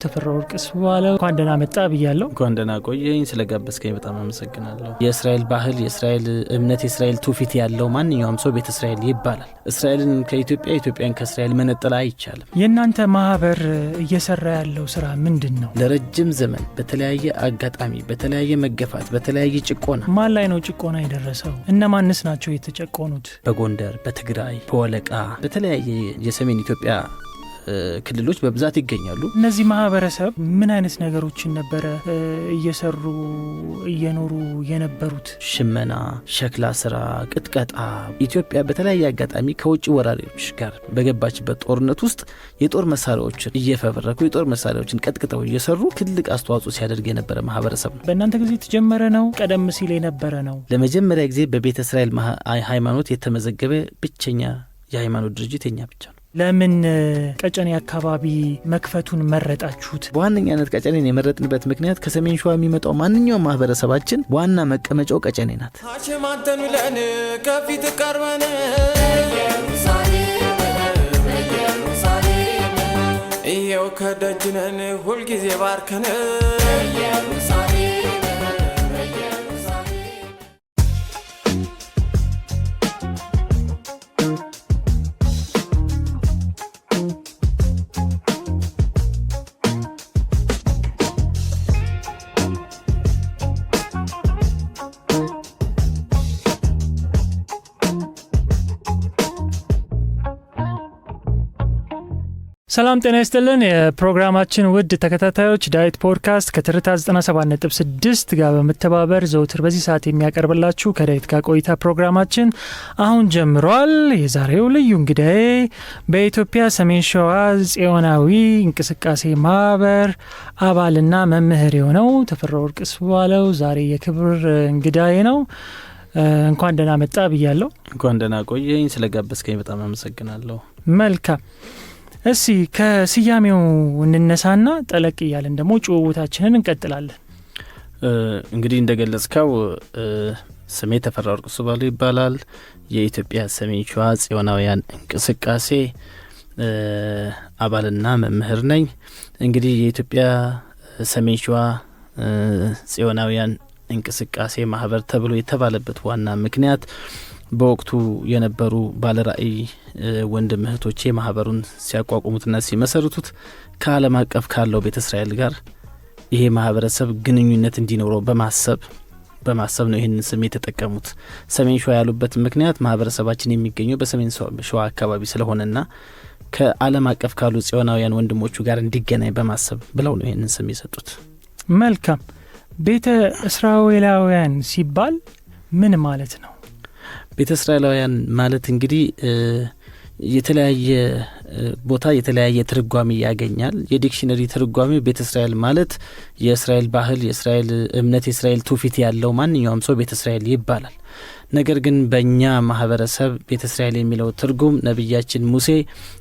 ተፈራ ወርቅ ስባለው እንኳን ደህና መጣ ብያለሁ። እንኳን ደህና ቆየኝ። ስለጋበዝከኝ በጣም አመሰግናለሁ። የእስራኤል ባህል፣ የእስራኤል እምነት፣ የእስራኤል ትውፊት ያለው ማንኛውም ሰው ቤተ እስራኤል ይባላል። እስራኤልን ከኢትዮጵያ፣ ኢትዮጵያን ከእስራኤል መነጠል አይቻልም። የእናንተ ማህበር እየሰራ ያለው ስራ ምንድን ነው? ለረጅም ዘመን በተለያየ አጋጣሚ፣ በተለያየ መገፋት፣ በተለያየ ጭቆና። ማን ላይ ነው ጭቆና የደረሰው? እነማንስ ናቸው የተጨቆኑት? በጎንደር፣ በትግራይ፣ በወለቃ፣ በተለያየ የሰሜን ኢትዮጵያ ክልሎች በብዛት ይገኛሉ። እነዚህ ማህበረሰብ ምን አይነት ነገሮችን ነበረ እየሰሩ እየኖሩ የነበሩት? ሽመና፣ ሸክላ ስራ፣ ቅጥቀጣ። ኢትዮጵያ በተለያየ አጋጣሚ ከውጭ ወራሪዎች ጋር በገባችበት ጦርነት ውስጥ የጦር መሳሪያዎችን እየፈበረኩ፣ የጦር መሳሪያዎችን ቀጥቅጠው እየሰሩ ትልቅ አስተዋጽኦ ሲያደርግ የነበረ ማህበረሰብ ነው። በእናንተ ጊዜ የተጀመረ ነው? ቀደም ሲል የነበረ ነው? ለመጀመሪያ ጊዜ በቤተ እስራኤል ሃይማኖት የተመዘገበ ብቸኛ የሃይማኖት ድርጅት የኛ ብቻ ነው። ለምን ቀጨኔ አካባቢ መክፈቱን መረጣችሁት? በዋነኛነት ቀጨኔን የመረጥንበት ምክንያት ከሰሜን ሸዋ የሚመጣው ማንኛውም ማህበረሰባችን ዋና መቀመጫው ቀጨኔ ናት። አሽማንተን ብለን ከፊት ቀርበን ይኸው ከደጅነን ሁልጊዜ ባርከን። ሰላም ጤና ይስጥልን። የፕሮግራማችን ውድ ተከታታዮች፣ ዳዊት ፖድካስት ከትርታ 97.6 ጋር በመተባበር ዘውትር በዚህ ሰዓት የሚያቀርብላችሁ ከዳዊት ጋር ቆይታ ፕሮግራማችን አሁን ጀምሯል። የዛሬው ልዩ እንግዳዬ በኢትዮጵያ ሰሜን ሸዋ ጽዮናዊ እንቅስቃሴ ማህበር አባልና መምህር የሆነው ተፈራ ወርቅ ስባለው ዛሬ የክብር እንግዳዬ ነው። እንኳን ደህና መጣ ብያለሁ። እንኳን ደህና ቆየኝ። ስለጋበዝከኝ በጣም አመሰግናለሁ። መልካም። እስቲ ከስያሜው እንነሳና ጠለቅ እያለን ደግሞ ጭውውታችንን እንቀጥላለን። እንግዲህ እንደገለጽከው ስሜ ተፈራ ወርቁ ሱባሉ ይባላል። የኢትዮጵያ ሰሜን ሸዋ ጽዮናውያን እንቅስቃሴ አባልና መምህር ነኝ። እንግዲህ የኢትዮጵያ ሰሜን ሸዋ ጽዮናውያን እንቅስቃሴ ማህበር ተብሎ የተባለበት ዋና ምክንያት በወቅቱ የነበሩ ባለራእይ ወንድም እህቶቼ ማህበሩን ሲያቋቁሙትና ሲመሰርቱት ከዓለም አቀፍ ካለው ቤተ እስራኤል ጋር ይሄ ማህበረሰብ ግንኙነት እንዲኖረው በማሰብ ነው ይህንን ስም የተጠቀሙት። ሰሜን ሸዋ ያሉበት ምክንያት ማህበረሰባችን የሚገኘው በሰሜን ሸዋ አካባቢ ስለሆነና ከዓለም አቀፍ ካሉ ጽዮናውያን ወንድሞቹ ጋር እንዲገናኝ በማሰብ ብለው ነው ይህንን ስም የሰጡት። መልካም። ቤተ እስራኤላውያን ሲባል ምን ማለት ነው? ቤተ እስራኤላውያን ማለት እንግዲህ የተለያየ ቦታ የተለያየ ትርጓሜ ያገኛል። የ dictionary ትርጓሜ ቤተ እስራኤል ማለት የእስራኤል ባህል፣ የእስራኤል እምነት፣ የእስራኤል ትውፊት ያለው ማንኛውም ሰው ቤተ እስራኤል ይባላል። ነገር ግን በእኛ ማህበረሰብ ቤተ እስራኤል የሚለው ትርጉም ነቢያችን ሙሴ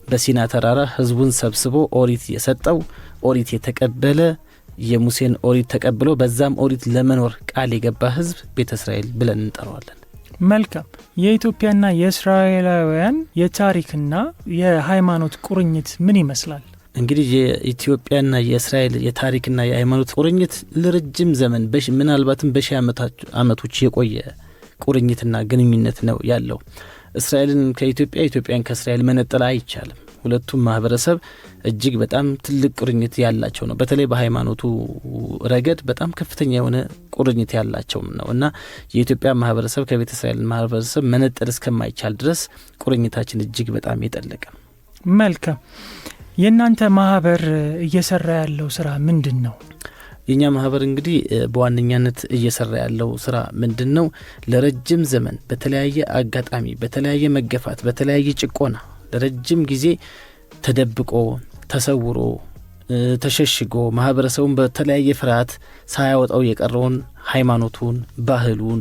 በሲና ተራራ ህዝቡን ሰብስቦ ኦሪት የሰጠው፣ ኦሪት የተቀበለ፣ የሙሴን ኦሪት ተቀብሎ በዛም ኦሪት ለመኖር ቃል የገባ ህዝብ ቤተ እስራኤል ብለን እንጠራዋለን። መልካም። የኢትዮጵያና የእስራኤላውያን የታሪክና የሃይማኖት ቁርኝት ምን ይመስላል? እንግዲህ የኢትዮጵያና የእስራኤል የታሪክና የሃይማኖት ቁርኝት ለረጅም ዘመን፣ ምናልባትም በሺህ ዓመቶች የቆየ ቁርኝትና ግንኙነት ነው ያለው። እስራኤልን ከኢትዮጵያ፣ ኢትዮጵያን ከእስራኤል መነጠል አይቻልም። ሁለቱም ማህበረሰብ እጅግ በጣም ትልቅ ቁርኝት ያላቸው ነው። በተለይ በሃይማኖቱ ረገድ በጣም ከፍተኛ የሆነ ቁርኝት ያላቸው ነው እና የኢትዮጵያ ማህበረሰብ ከቤተ እስራኤል ማህበረሰብ መነጠል እስከማይቻል ድረስ ቁርኝታችን እጅግ በጣም የጠለቀ ነው። መልካም። የእናንተ ማህበር እየሰራ ያለው ስራ ምንድን ነው? የእኛ ማህበር እንግዲህ በዋነኛነት እየሰራ ያለው ስራ ምንድን ነው? ለረጅም ዘመን በተለያየ አጋጣሚ፣ በተለያየ መገፋት፣ በተለያየ ጭቆና ለረጅም ጊዜ ተደብቆ፣ ተሰውሮ፣ ተሸሽጎ ማህበረሰቡን በተለያየ ፍርሃት ሳያወጣው የቀረውን ሃይማኖቱን፣ ባህሉን፣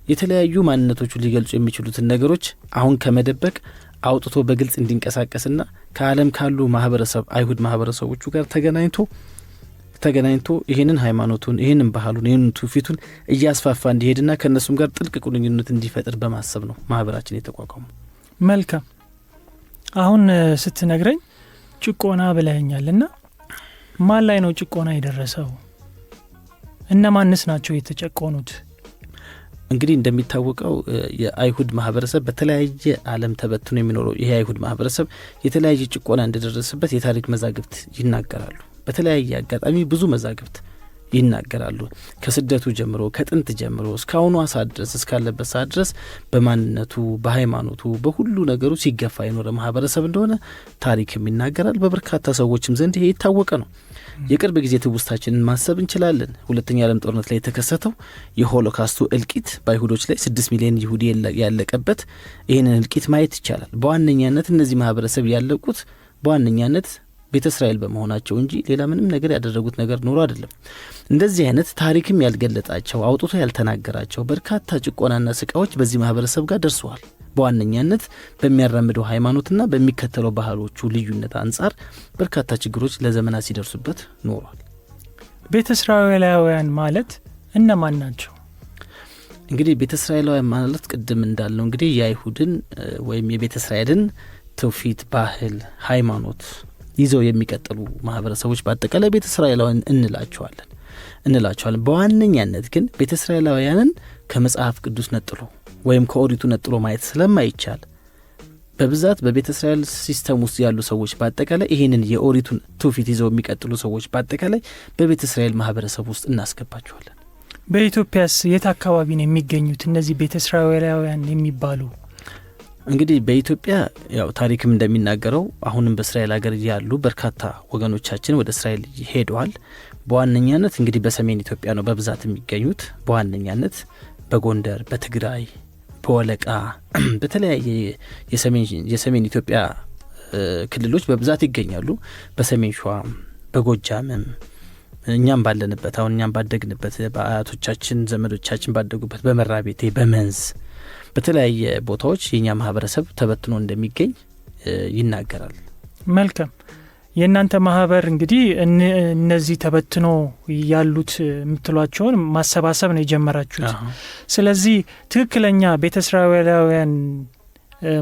የተለያዩ ማንነቶቹን ሊገልጹ የሚችሉትን ነገሮች አሁን ከመደበቅ አውጥቶ በግልጽ እንዲንቀሳቀስና ከዓለም ካሉ ማህበረሰብ አይሁድ ማህበረሰቦቹ ጋር ተገናኝቶ ይህንን ሃይማኖቱን፣ ይህንን ባህሉን፣ ይህንን ትውፊቱን እያስፋፋ እንዲሄድና ከእነሱም ጋር ጥልቅ ግንኙነት እንዲፈጥር በማሰብ ነው ማህበራችን የተቋቋመው። መልካም። አሁን ስትነግረኝ ጭቆና ብለኸኛል እና ማን ላይ ነው ጭቆና የደረሰው? እነማንስ ናቸው የተጨቆኑት? እንግዲህ እንደሚታወቀው የአይሁድ ማህበረሰብ በተለያየ ዓለም ተበትኖ የሚኖረው ይሄ የአይሁድ ማህበረሰብ የተለያየ ጭቆና እንደደረሰበት የታሪክ መዛግብት ይናገራሉ። በተለያየ አጋጣሚ ብዙ መዛግብት ይናገራሉ። ከስደቱ ጀምሮ፣ ከጥንት ጀምሮ እስካሁኗ ሰዓት ድረስ፣ እስካለበት ሰዓት ድረስ በማንነቱ፣ በሃይማኖቱ፣ በሁሉ ነገሩ ሲገፋ የኖረ ማህበረሰብ እንደሆነ ታሪክም ይናገራል። በበርካታ ሰዎችም ዘንድ ይሄ የታወቀ ነው። የቅርብ ጊዜ ትውስታችንን ማሰብ እንችላለን። ሁለተኛ ዓለም ጦርነት ላይ የተከሰተው የሆሎካስቱ እልቂት፣ በአይሁዶች ላይ 6 ሚሊዮን ይሁዲ ያለቀበት ይህንን እልቂት ማየት ይቻላል። በዋነኛነት እነዚህ ማህበረሰብ ያለቁት በዋነኛነት ቤተ እስራኤል በመሆናቸው እንጂ ሌላ ምንም ነገር ያደረጉት ነገር ኖሮ አይደለም። እንደዚህ አይነት ታሪክም ያልገለጣቸው፣ አውጥቶ ያልተናገራቸው በርካታ ጭቆናና ስቃዎች በዚህ ማህበረሰብ ጋር ደርሰዋል። በዋነኛነት በሚያራምደው ሃይማኖትና በሚከተለው ባህሎቹ ልዩነት አንጻር በርካታ ችግሮች ለዘመናት ሲደርሱበት ኖሯል። ቤተ እስራኤላውያን ማለት እነማን ናቸው? እንግዲህ ቤተ እስራኤላውያን ማለት ቅድም እንዳልነው እንግዲህ የአይሁድን ወይም የቤተ እስራኤልን ትውፊት፣ ባህል፣ ሃይማኖት ይዘው የሚቀጥሉ ማህበረሰቦች በአጠቃላይ ቤተ እስራኤላውያን እንላቸዋለን። በዋነኛነት ግን ቤተ እስራኤላውያንን ከመጽሐፍ ቅዱስ ነጥሎ ወይም ከኦሪቱ ነጥሎ ማየት ስለማይቻል በብዛት በቤተ እስራኤል system ውስጥ ያሉ ሰዎች በአጠቃላይ፣ ይህንን የኦሪቱን ትውፊት ይዘው የሚቀጥሉ ሰዎች በአጠቃላይ በቤተ እስራኤል ማህበረሰብ ውስጥ እናስገባቸዋለን። በኢትዮጵያስ የት አካባቢ ነው የሚገኙት እነዚህ ቤተ እስራኤላውያን የሚባሉ? እንግዲህ በኢትዮጵያ ያው ታሪክም እንደሚናገረው አሁንም በእስራኤል ሀገር ያሉ በርካታ ወገኖቻችን ወደ እስራኤል ሄደዋል። በዋነኛነት እንግዲህ በሰሜን ኢትዮጵያ ነው በብዛት የሚገኙት። በዋነኛነት በጎንደር፣ በትግራይ፣ በወለቃ፣ በተለያየ የሰሜን ኢትዮጵያ ክልሎች በብዛት ይገኛሉ። በሰሜን ሸዋ፣ በጎጃምም፣ እኛም ባለንበት፣ አሁን እኛም ባደግንበት፣ በአያቶቻችን ዘመዶቻችን ባደጉበት በመራቤቴ፣ በመንዝ፣ በተለያየ ቦታዎች የእኛ ማህበረሰብ ተበትኖ እንደሚገኝ ይናገራል። መልካም። የእናንተ ማህበር እንግዲህ እነዚህ ተበትኖ ያሉት የምትሏቸውን ማሰባሰብ ነው የጀመራችሁት። ስለዚህ ትክክለኛ ቤተ እስራኤላውያን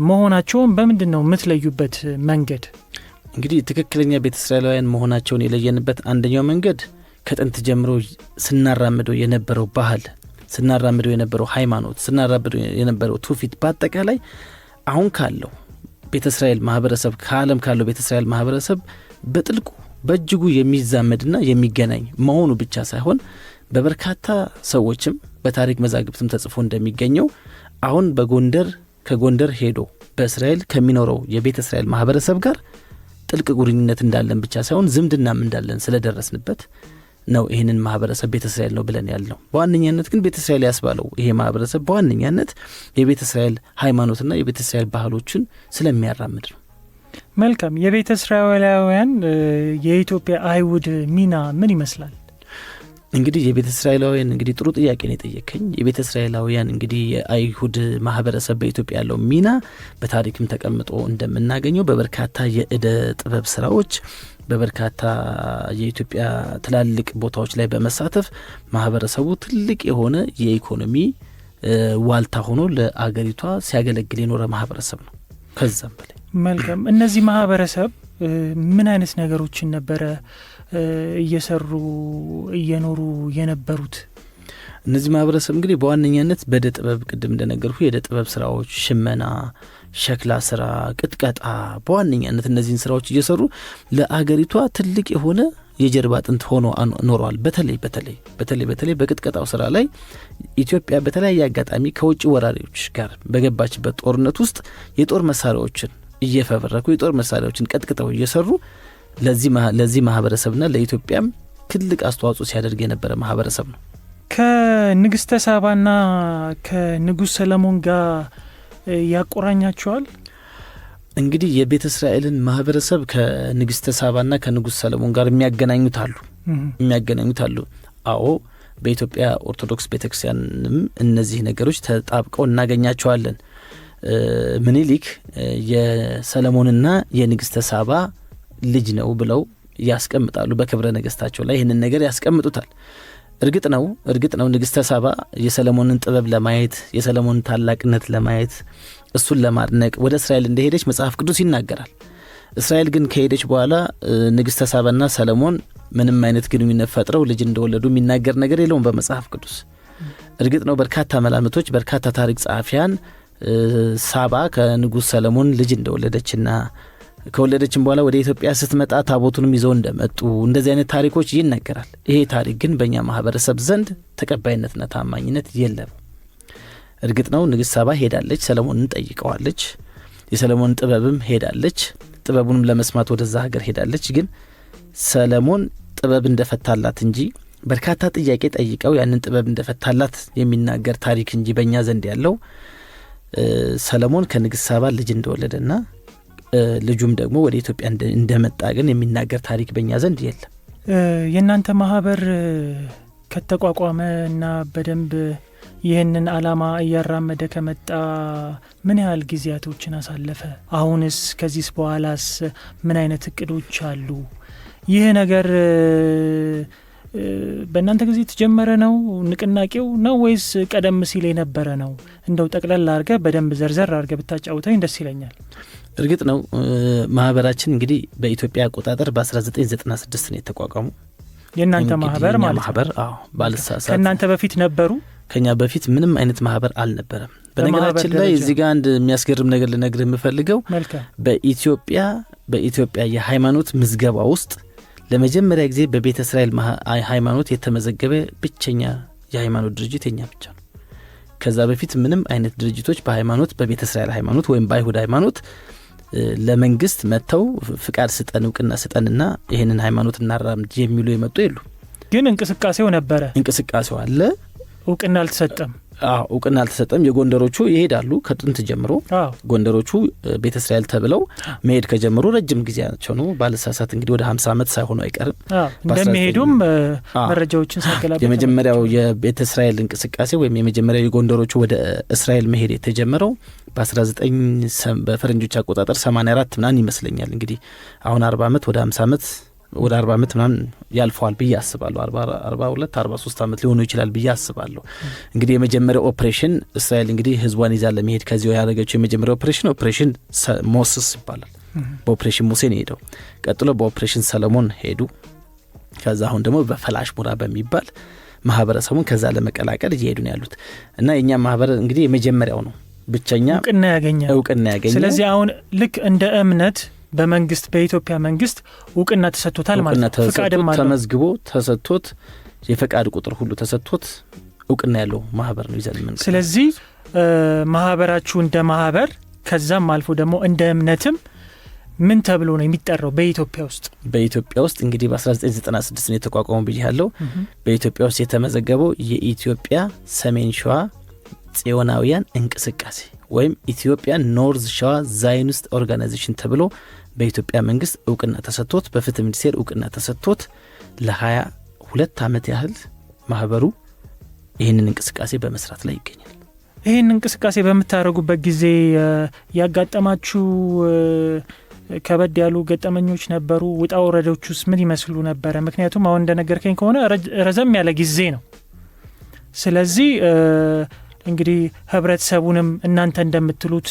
መሆናቸውን በምንድን ነው የምትለዩበት መንገድ? እንግዲህ ትክክለኛ ቤተ እስራኤላውያን መሆናቸውን የለየንበት አንደኛው መንገድ ከጥንት ጀምሮ ስናራምደው የነበረው ባህል፣ ስናራምደው የነበረው ሃይማኖት፣ ስናራምደው የነበረው ትውፊት በአጠቃላይ አሁን ካለው ቤተ እስራኤል ማህበረሰብ፣ ከዓለም ካለው ቤተ እስራኤል ማህበረሰብ በጥልቁ በእጅጉ የሚዛመድና የሚገናኝ መሆኑ ብቻ ሳይሆን በበርካታ ሰዎችም በታሪክ መዛግብትም ተጽፎ እንደሚገኘው አሁን በጎንደር፣ ከጎንደር ሄዶ በእስራኤል ከሚኖረው የቤተ እስራኤል ማህበረሰብ ጋር ጥልቅ ቁርኝነት እንዳለን ብቻ ሳይሆን ዝምድናም እንዳለን ስለደረስንበት ነው ይህንን ማህበረሰብ ቤተ እስራኤል ነው ብለን ያልነው። በዋነኛነት ግን ቤተ እስራኤል ያስባለው ይሄ ማህበረሰብ በዋነኛነት የቤተ እስራኤል ሃይማኖትና የቤተ እስራኤል ባህሎችን ስለሚያራምድ ነው። መልካም። የቤተ እስራኤላውያን የኢትዮጵያ አይሁድ ሚና ምን ይመስላል? እንግዲህ የቤተ እስራኤላውያን፣ እንግዲህ ጥሩ ጥያቄ ነው የጠየከኝ። የቤተ እስራኤላውያን እንግዲህ የአይሁድ ማህበረሰብ በኢትዮጵያ ያለው ሚና በታሪክም ተቀምጦ እንደምናገኘው በበርካታ የእደ ጥበብ ስራዎች፣ በበርካታ የኢትዮጵያ ትላልቅ ቦታዎች ላይ በመሳተፍ ማህበረሰቡ ትልቅ የሆነ የኢኮኖሚ ዋልታ ሆኖ ለአገሪቷ ሲያገለግል የኖረ ማህበረሰብ ነው። ከዛም በላይ መልካም። እነዚህ ማህበረሰብ ምን አይነት ነገሮችን ነበረ እየሰሩ እየኖሩ የነበሩት? እነዚህ ማህበረሰብ እንግዲህ በዋነኛነት በእደ ጥበብ፣ ቅድም እንደነገርኩ የእደ ጥበብ ስራዎች፣ ሽመና፣ ሸክላ ስራ፣ ቅጥቀጣ፣ በዋነኛነት እነዚህን ስራዎች እየሰሩ ለአገሪቷ ትልቅ የሆነ የጀርባ አጥንት ሆኖ ኖረዋል። በተለይ በተለይ በቅጥቀጣው ስራ ላይ ኢትዮጵያ በተለያየ አጋጣሚ ከውጭ ወራሪዎች ጋር በገባችበት ጦርነት ውስጥ የጦር መሳሪያዎችን እየፈበረኩ፣ የጦር መሳሪያዎችን ቀጥቅጠው እየሰሩ ለዚህ ማህበረሰብና ለኢትዮጵያም ትልቅ አስተዋጽኦ ሲያደርግ የነበረ ማህበረሰብ ነው። ከንግስተ ሳባና ከንጉስ ሰለሞን ጋር ያቆራኛቸዋል? እንግዲህ የቤተ እስራኤልን ማህበረሰብ ከንግስተ ሳባና ከንጉስ ሰለሞን ጋር የሚያገናኙት አሉ። አዎ፣ በኢትዮጵያ ኦርቶዶክስ ቤተክርስቲያንም እነዚህ ነገሮች ተጣብቀው እናገኛቸዋለን። ምኒልክ የሰለሞንና የንግስተ ሳባ ልጅ ነው ብለው ያስቀምጣሉ። በክብረ ነገስታቸው ላይ ይህንን ነገር ያስቀምጡታል። እርግጥ ነው ንግስተ ሳባ የሰለሞንን ጥበብ ለማየት፣ የሰለሞንን ታላቅነት ለማየት፣ እሱን ለማድነቅ ወደ እስራኤል እንደሄደች መጽሐፍ ቅዱስ ይናገራል። እስራኤል ግን ከሄደች በኋላ ንግስተ ሳባና ሰለሞን ምንም አይነት ግንኙነት ፈጥረው ልጅ እንደወለዱ የሚናገር ነገር የለውም በመጽሐፍ ቅዱስ። እርግጥ ነው በርካታ መላምቶች፣ በርካታ ታሪክ ጸሐፊያን ሳባ ከንጉስ ሰለሞን ልጅ እንደወለደችና ከወለደችም በኋላ ወደ ኢትዮጵያ ስትመጣ ታቦቱንም ይዘው እንደመጡ እንደዚህ አይነት ታሪኮች ይነገራል። ይሄ ታሪክ ግን በእኛ ማህበረሰብ ዘንድ ተቀባይነትና ታማኝነት የለም። እርግጥ ነው ንግስት ሳባ ሄዳለች፣ ሰለሞንን ጠይቀዋለች፣ የሰለሞን ጥበብም ሄዳለች፣ ጥበቡንም ለመስማት ወደዛ ሀገር ሄዳለች። ግን ሰለሞን ጥበብ እንደፈታላት እንጂ በርካታ ጥያቄ ጠይቀው ያንን ጥበብ እንደፈታላት የሚናገር ታሪክ እንጂ በእኛ ዘንድ ያለው ሰለሞን ከንግስት ሳባ ልጅ እንደወለደና ልጁም ደግሞ ወደ ኢትዮጵያ እንደመጣ ግን የሚናገር ታሪክ በእኛ ዘንድ የለም። የእናንተ ማህበር ከተቋቋመ እና በደንብ ይህንን አላማ እያራመደ ከመጣ ምን ያህል ጊዜያቶችን አሳለፈ? አሁንስ ከዚህስ በኋላስ ምን አይነት እቅዶች አሉ? ይህ ነገር በእናንተ ጊዜ የተጀመረ ነው ንቅናቄው ነው ወይስ ቀደም ሲል የነበረ ነው? እንደው ጠቅለል አድርገህ በደንብ ዘርዘር አድርገህ ብታጫውተኝ ደስ ይለኛል። እርግጥ ነው ማህበራችን እንግዲህ በኢትዮጵያ አቆጣጠር በ1996 ነው የተቋቋመው። የእናንተ ማህበር ማለት ነው? ማህበር አዎ፣ ባልሳሳት ከእናንተ በፊት ነበሩ? ከኛ በፊት ምንም አይነት ማህበር አልነበረም። በነገራችን ላይ እዚህ ጋር አንድ የሚያስገርም ነገር ልነግርህ የምፈልገው በኢትዮጵያ የሃይማኖት ምዝገባ ውስጥ ለመጀመሪያ ጊዜ በቤተ እስራኤል ሃይማኖት የተመዘገበ ብቸኛ የሃይማኖት ድርጅት የኛ ብቻ ነው። ከዛ በፊት ምንም አይነት ድርጅቶች በሃይማኖት በቤተ እስራኤል ሃይማኖት ወይም በአይሁድ ሃይማኖት ለመንግስት መጥተው ፍቃድ ስጠን እውቅና ስጠንና ይሄንን ሃይማኖት እናራምድ የሚሉ የመጡ የሉ። ግን እንቅስቃሴው ነበረ። እንቅስቃሴው አለ። እውቅና አልተሰጠም። አዎ እውቅና አልተሰጠም። የጎንደሮቹ ይሄዳሉ ከጥንት ጀምሮ። ጎንደሮቹ ቤተ እስራኤል ተብለው መሄድ ከጀመሩ ረጅም ጊዜያቸው ነው። ባለሳሳት እንግዲህ ወደ 50 ዓመት ሳይሆኑ አይቀርም። እንደሚሄዱም መረጃዎችን ሳገላብጥ የመጀመሪያው የቤተ እስራኤል እንቅስቃሴ ወይም የመጀመሪያው የጎንደሮቹ ወደ እስራኤል መሄድ የተጀመረው በ19 በፈረንጆች አቆጣጠር 84 ምናምን ይመስለኛል። እንግዲህ አሁን 40 ዓመት ወደ 50 ዓመት ወደ 40 ዓመት ምናምን ያልፈዋል ብዬ አስባለሁ። 42 43 ዓመት ሊሆኑ ይችላል ብዬ አስባለሁ። እንግዲህ የመጀመሪያው ኦፕሬሽን እስራኤል እንግዲህ ህዝቧን ይዛ ለመሄድ ከዚያው ያደረገችው የመጀመሪያው operation Operation Moses ይባላል። በኦፕሬሽን ሙሴ ነው የሄደው። ቀጥሎ በኦፕሬሽን ሰለሞን ሄዱ። ከዛ አሁን ደግሞ በፈላሽ ሙራ በሚባል ማህበረሰቡን ከዛ ለመቀላቀል እየሄዱ ነው ያሉት። እና የኛ ማህበር እንግዲህ የመጀመሪያው ነው፣ ብቸኛ እውቅና ያገኘ። ስለዚህ አሁን ልክ እንደ እምነት በመንግስት በኢትዮጵያ መንግስት እውቅና ተሰጥቶታል ማለት ነው። ፍቃድም አለው፣ ተመዝግቦ ተሰጥቶት የፈቃድ ቁጥር ሁሉ ተሰጥቶት እውቅና ያለው ማህበር ነው ይዘን ምን። ስለዚህ ማህበራችሁ እንደ ማህበር ከዛም አልፎ ደግሞ እንደ እምነትም ምን ተብሎ ነው የሚጠራው በኢትዮጵያ ውስጥ? በኢትዮጵያ ውስጥ እንግዲህ በ1996 ነው የተቋቋመው ብያለሁ። በኢትዮጵያ ውስጥ የተመዘገበው የኢትዮጵያ ሰሜን ሸዋ ጽዮናውያን እንቅስቃሴ ወይም Ethiopian North Shewa Zionist Organization ተብሎ በኢትዮጵያ መንግስት እውቅና ተሰጥቶት በፍትህ ሚኒስቴር እውቅና ተሰጥቶት ለ22 ዓመት ያህል ማህበሩ ይህንን እንቅስቃሴ በመስራት ላይ ይገኛል። ይህን እንቅስቃሴ በምታደርጉበት ጊዜ ያጋጠማችሁ ከበድ ያሉ ገጠመኞች ነበሩ? ውጣ ውረዶቹስ ምን ይመስሉ ነበረ? ምክንያቱም አሁን እንደነገርከኝ ከሆነ ረዘም ያለ ጊዜ ነው። ስለዚህ እንግዲህ ህብረተሰቡንም እናንተ እንደምትሉት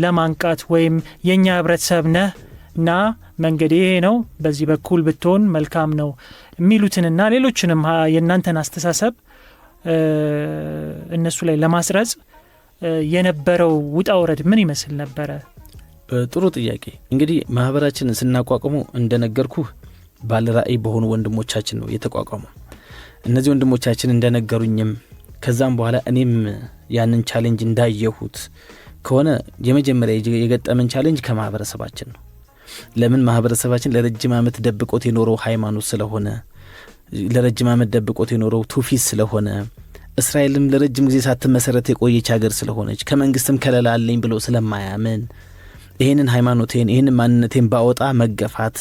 ለማንቃት ወይም የኛ ህብረተሰብ ነህ እና መንገድ ይሄ ነው፣ በዚህ በኩል ብትሆን መልካም ነው የሚሉትንና ሌሎችንም የእናንተን አስተሳሰብ እነሱ ላይ ለማስረጽ የነበረው ውጣ ውረድ ምን ይመስል ነበረ? ጥሩ ጥያቄ። እንግዲህ ማህበራችንን ስናቋቁመው እንደነገርኩህ ባለ ራዕይ በሆኑ ወንድሞቻችን ነው የተቋቋመው። እነዚህ ወንድሞቻችን እንደነገሩኝም ከዛም በኋላ እኔም ያንን challenge እንዳየሁት ከሆነ የመጀመሪያ የገጠመን challenge ከማህበረሰባችን ነው። ለምን? ማህበረሰባችን ለረጅም ዓመት ደብቆት የኖረው ሃይማኖት ስለሆነ፣ ለረጅም ዓመት ደብቆት የኖረው ትውፊት ስለሆነ፣ እስራኤልም ለረጅም ጊዜ ሳትመሰረት የቆየች ሀገር ስለሆነች፣ ከመንግስትም ከለላ አለኝ ብሎ ስለማያምን ይሄንን ሃይማኖቴን ይሄንን ማንነቴን ባወጣ መገፋት፣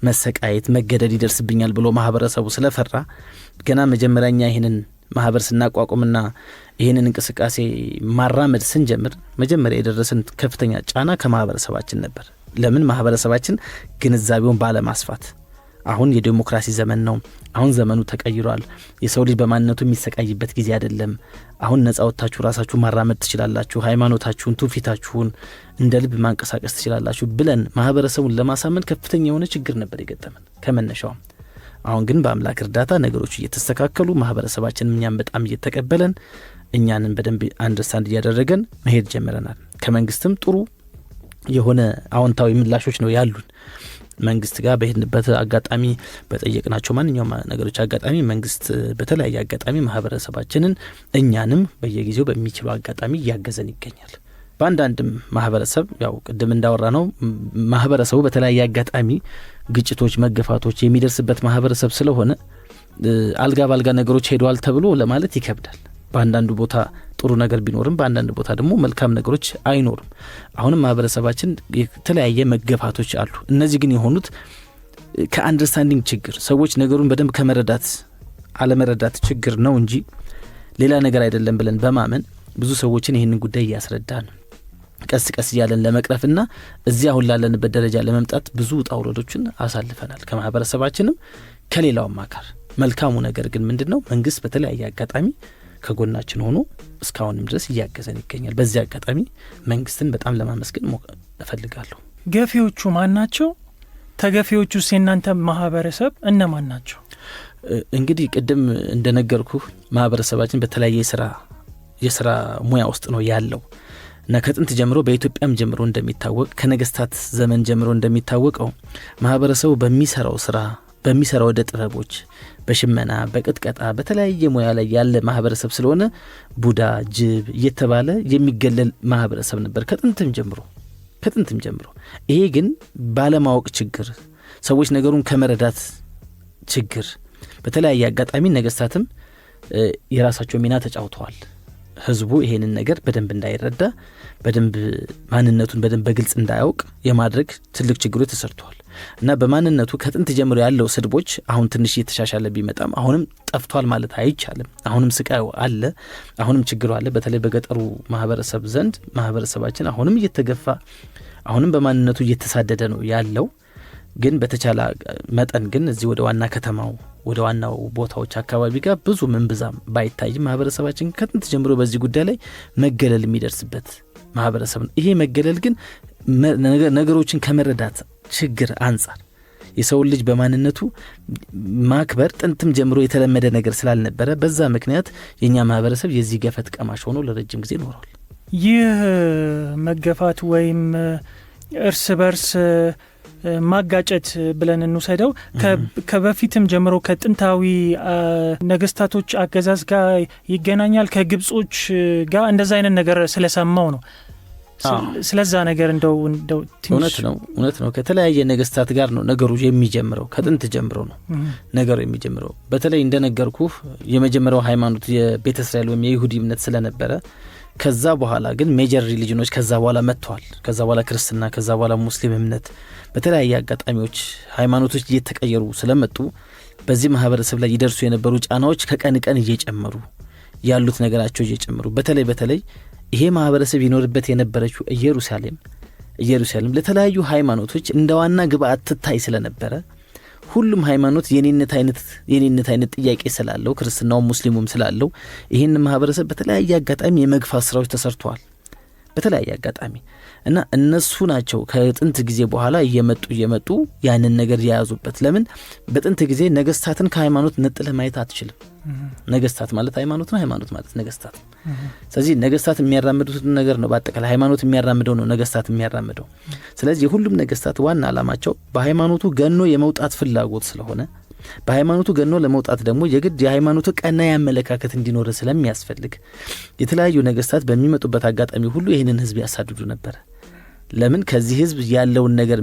መሰቃየት፣ መገደል ይደርስብኛል ብሎ ማህበረሰቡ ስለፈራ ገና መጀመሪያኛ ይሄንን ማህበር ስናቋቁምና ይሄንን እንቅስቃሴ ማራመድ ስንጀምር መጀመሪያ የደረሰን ከፍተኛ ጫና ከማህበረሰባችን ነበር። ለምን? ማህበረሰባችን ግንዛቤውን ባለማስፋት። አሁን የዲሞክራሲ ዘመን ነው፣ አሁን ዘመኑ ተቀይሯል። የሰው ልጅ በማንነቱ የሚሰቃይበት ጊዜ አይደለም። አሁን ነጻ ወጥታችሁ ራሳችሁ ማራመድ ትችላላችሁ፣ ሃይማኖታችሁን፣ ትውፊታችሁን እንደ ልብ ማንቀሳቀስ ትችላላችሁ ብለን ማህበረሰቡን ለማሳመን ከፍተኛ የሆነ ችግር ነበር የገጠመን ከመነሻውም። አሁን ግን በአምላክ እርዳታ ነገሮች እየተስተካከሉ ማህበረሰባችንም እኛም በጣም እየተቀበለን እኛንን በደንብ understand እያደረገን መሄድ ጀምረናል። ከመንግስትም ጥሩ የሆነ አዎንታዊ ምላሾች ነው ያሉን። መንግስት ጋር በሄድንበት አጋጣሚ በጠየቅናቸው ማንኛውም ነገሮች አጋጣሚ መንግስት በተለያየ አጋጣሚ ማህበረሰባችንን እኛንም በየጊዜው በሚችለው አጋጣሚ እያገዘን ይገኛል። በአንዳንድም ማህበረሰብ ያው ቅድም እንዳወራ ነው ማህበረሰቡ በተለያየ አጋጣሚ ግጭቶች፣ መገፋቶች የሚደርስበት ማህበረሰብ ስለሆነ አልጋ ባልጋ ነገሮች ሄደዋል ተብሎ ለማለት ይከብዳል። በአንዳንዱ ቦታ ጥሩ ነገር ቢኖርም በአንዳንድ ቦታ ደግሞ መልካም ነገሮች አይኖሩም። አሁንም ማህበረሰባችን የተለያየ መገፋቶች አሉ። እነዚህ ግን የሆኑት ከ understanding ችግር፣ ሰዎች ነገሩን በደንብ ከመረዳት አለመረዳት ችግር ነው እንጂ ሌላ ነገር አይደለም ብለን በማመን ብዙ ሰዎችን ይህንን ጉዳይ እያስረዳን ቀስ ቀስ እያለን ለመቅረፍና እዚህ አሁን ላለንበት ደረጃ ለመምጣት ብዙ ውጣ ውረዶችን አሳልፈናል፣ ከማህበረሰባችንም ከሌላውም አካል። መልካሙ ነገር ግን ምንድን ነው? መንግስት በተለያየ አጋጣሚ ከጎናችን ሆኖ እስካሁንም ድረስ እያገዘን ይገኛል። በዚህ አጋጣሚ መንግስትን በጣም ለማመስገን እፈልጋለሁ። ገፊዎቹ ማን ናቸው? ተገፊዎቹስ የእናንተ ማህበረሰብ እነማን ናቸው? እንግዲህ ቅድም እንደነገርኩህ ማህበረሰባችን በተለያየ የስራ ሙያ ውስጥ ነው ያለው እና ከጥንት ጀምሮ በኢትዮጵያም ጀምሮ እንደሚታወቅ ከነገስታት ዘመን ጀምሮ እንደሚታወቀው ማህበረሰቡ በሚሰራው ስራ በሚሰራው ወደ ጥበቦች በሽመና፣ በቅጥቀጣ፣ በተለያየ ሙያ ላይ ያለ ማህበረሰብ ስለሆነ ቡዳ፣ ጅብ እየተባለ የሚገለል ማህበረሰብ ነበር ከጥንትም ጀምሮ። ይሄ ግን ባለማወቅ ችግር፣ ሰዎች ነገሩን ከመረዳት ችግር በተለያየ አጋጣሚ ነገስታትም የራሳቸው ሚና ተጫውተዋል። ህዝቡ ይሄንን ነገር በደንብ እንዳይረዳ፣ በደንብ ማንነቱን በደንብ በግልጽ እንዳያውቅ የማድረግ ትልቅ ችግሮች ተሰርተዋል እና በማንነቱ ከጥንት ጀምሮ ያለው ስድቦች አሁን ትንሽ እየተሻሻለ ቢመጣም አሁንም ጠፍቷል ማለት አይቻልም። አሁንም ስቃዩ አለ፣ አሁንም ችግሩ አለ። በተለይ በገጠሩ ማህበረሰብ ዘንድ ማህበረሰባችን አሁንም እየተገፋ አሁንም በማንነቱ እየተሳደደ ነው ያለው። ግን በተቻለ መጠን ግን እዚህ ወደ ዋና ከተማው ወደ ዋናው ቦታዎች አካባቢ ጋር ብዙ ምንብዛም ባይታይም ማህበረሰባችን ከጥንት ጀምሮ በዚህ ጉዳይ ላይ መገለል የሚደርስበት ማህበረሰብ ነው። ይሄ መገለል ግን ነገሮችን ከመረዳት ችግር አንጻር የሰውን ልጅ በማንነቱ ማክበር ጥንትም ጀምሮ የተለመደ ነገር ስላልነበረ በዛ ምክንያት የኛ ማህበረሰብ የዚህ ገፈት ቀማሽ ሆኖ ለረጅም ጊዜ ኖሯል። ይህ መገፋት ወይም እርስ በርስ ማጋጨት ብለን እንውሰደው ከበፊትም ጀምሮ ከጥንታዊ ነገስታቶች አገዛዝ ጋር ይገናኛል፣ ከግብጾች ጋር እንደዛ አይነት ነገር ስለሰማው ነው። ስለዛ ነገር እንደው እውነት ነው። ከተለያየ ነገስታት ጋር ነው ነገሩ የሚጀምረው። ከጥንት ጀምሮ ነው ነገሩ የሚጀምረው። በተለይ እንደነገርኩህ የመጀመሪያው ሃይማኖት የቤተ እስራኤል ወይም የይሁዲ እምነት ስለነበረ ከዛ በኋላ ግን major religion ኦች ከዛ በኋላ መጥተዋል። ከዛ በኋላ ክርስትና፣ ከዛ በኋላ ሙስሊም እምነት በተለያየ አጋጣሚዎች ሃይማኖቶች እየተቀየሩ ስለመጡ በዚህ ማህበረሰብ ላይ ይደርሱ የነበሩ ጫናዎች ከቀን ቀን እየጨመሩ ያሉት ነገራቸው እየጨመሩ በተለይ ይሄ ማህበረሰብ ይኖርበት የነበረችው ኢየሩሳሌም ለተለያዩ ሃይማኖቶች እንደ ዋና ግብአት ትታይ ስለነበረ ሁሉም ሃይማኖት የኔነት አይነት ጥያቄ ስላለው ክርስትናውም ሙስሊሙም ስላለው ይህን ማህበረሰብ በተለያየ አጋጣሚ የመግፋት ስራዎች ተሰርተዋል። በተለያየ አጋጣሚ እና እነሱ ናቸው ከጥንት ጊዜ በኋላ እየመጡ ያንን ነገር የያዙበት። ለምን በጥንት ጊዜ ነገስታትን ከሃይማኖት ነጥለህ ማየት አትችልም። ነገስታት ማለት ሃይማኖት ነው፣ ሃይማኖት ማለት ነገስታት። ስለዚህ ነገስታት የሚያራምዱት ነገር ነው፣ በአጠቃላይ ሃይማኖት የሚያራምደው ነው ነገስታት የሚያራምደው። ስለዚህ የሁሉም ነገስታት ዋና ዓላማቸው በሃይማኖቱ ገኖ የመውጣት ፍላጎት ስለሆነ በሃይማኖቱ ገኖ ለመውጣት ደግሞ የግድ የሃይማኖቱ ቀና ያመለካከት እንዲኖር ስለሚያስፈልግ የተለያዩ ነገስታት በሚመጡበት አጋጣሚ ሁሉ ይህንን ህዝብ ያሳድዱ ነበር። ለምን ከዚህ ህዝብ ያለውን ነገር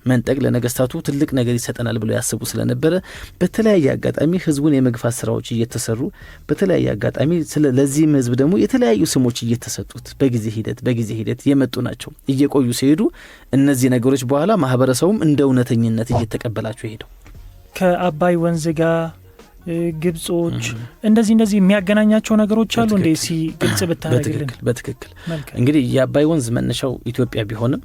መንጠቅ ለነገስታቱ ትልቅ ነገር ይሰጠናል ብለው ያስቡ ስለነበረ በተለያየ አጋጣሚ ህዝቡን የመግፋት ስራዎች እየተሰሩ በተለያየ አጋጣሚ ለዚህም ህዝብ ደግሞ የተለያዩ ስሞች እየተሰጡት በጊዜ ሂደት የመጡ ናቸው። እየቆዩ ሲሄዱ እነዚህ ነገሮች በኋላ ማህበረሰቡም እንደ እውነተኝነት እየተቀበላቸው ሄደው ከአባይ ወንዝ ጋር ግብጾች እንደዚህ የሚያገናኛቸው ነገሮች አሉ እንዴ? ግልጽ ብታደርግልን። በትክክል እንግዲህ የአባይ ወንዝ መነሻው ኢትዮጵያ ቢሆንም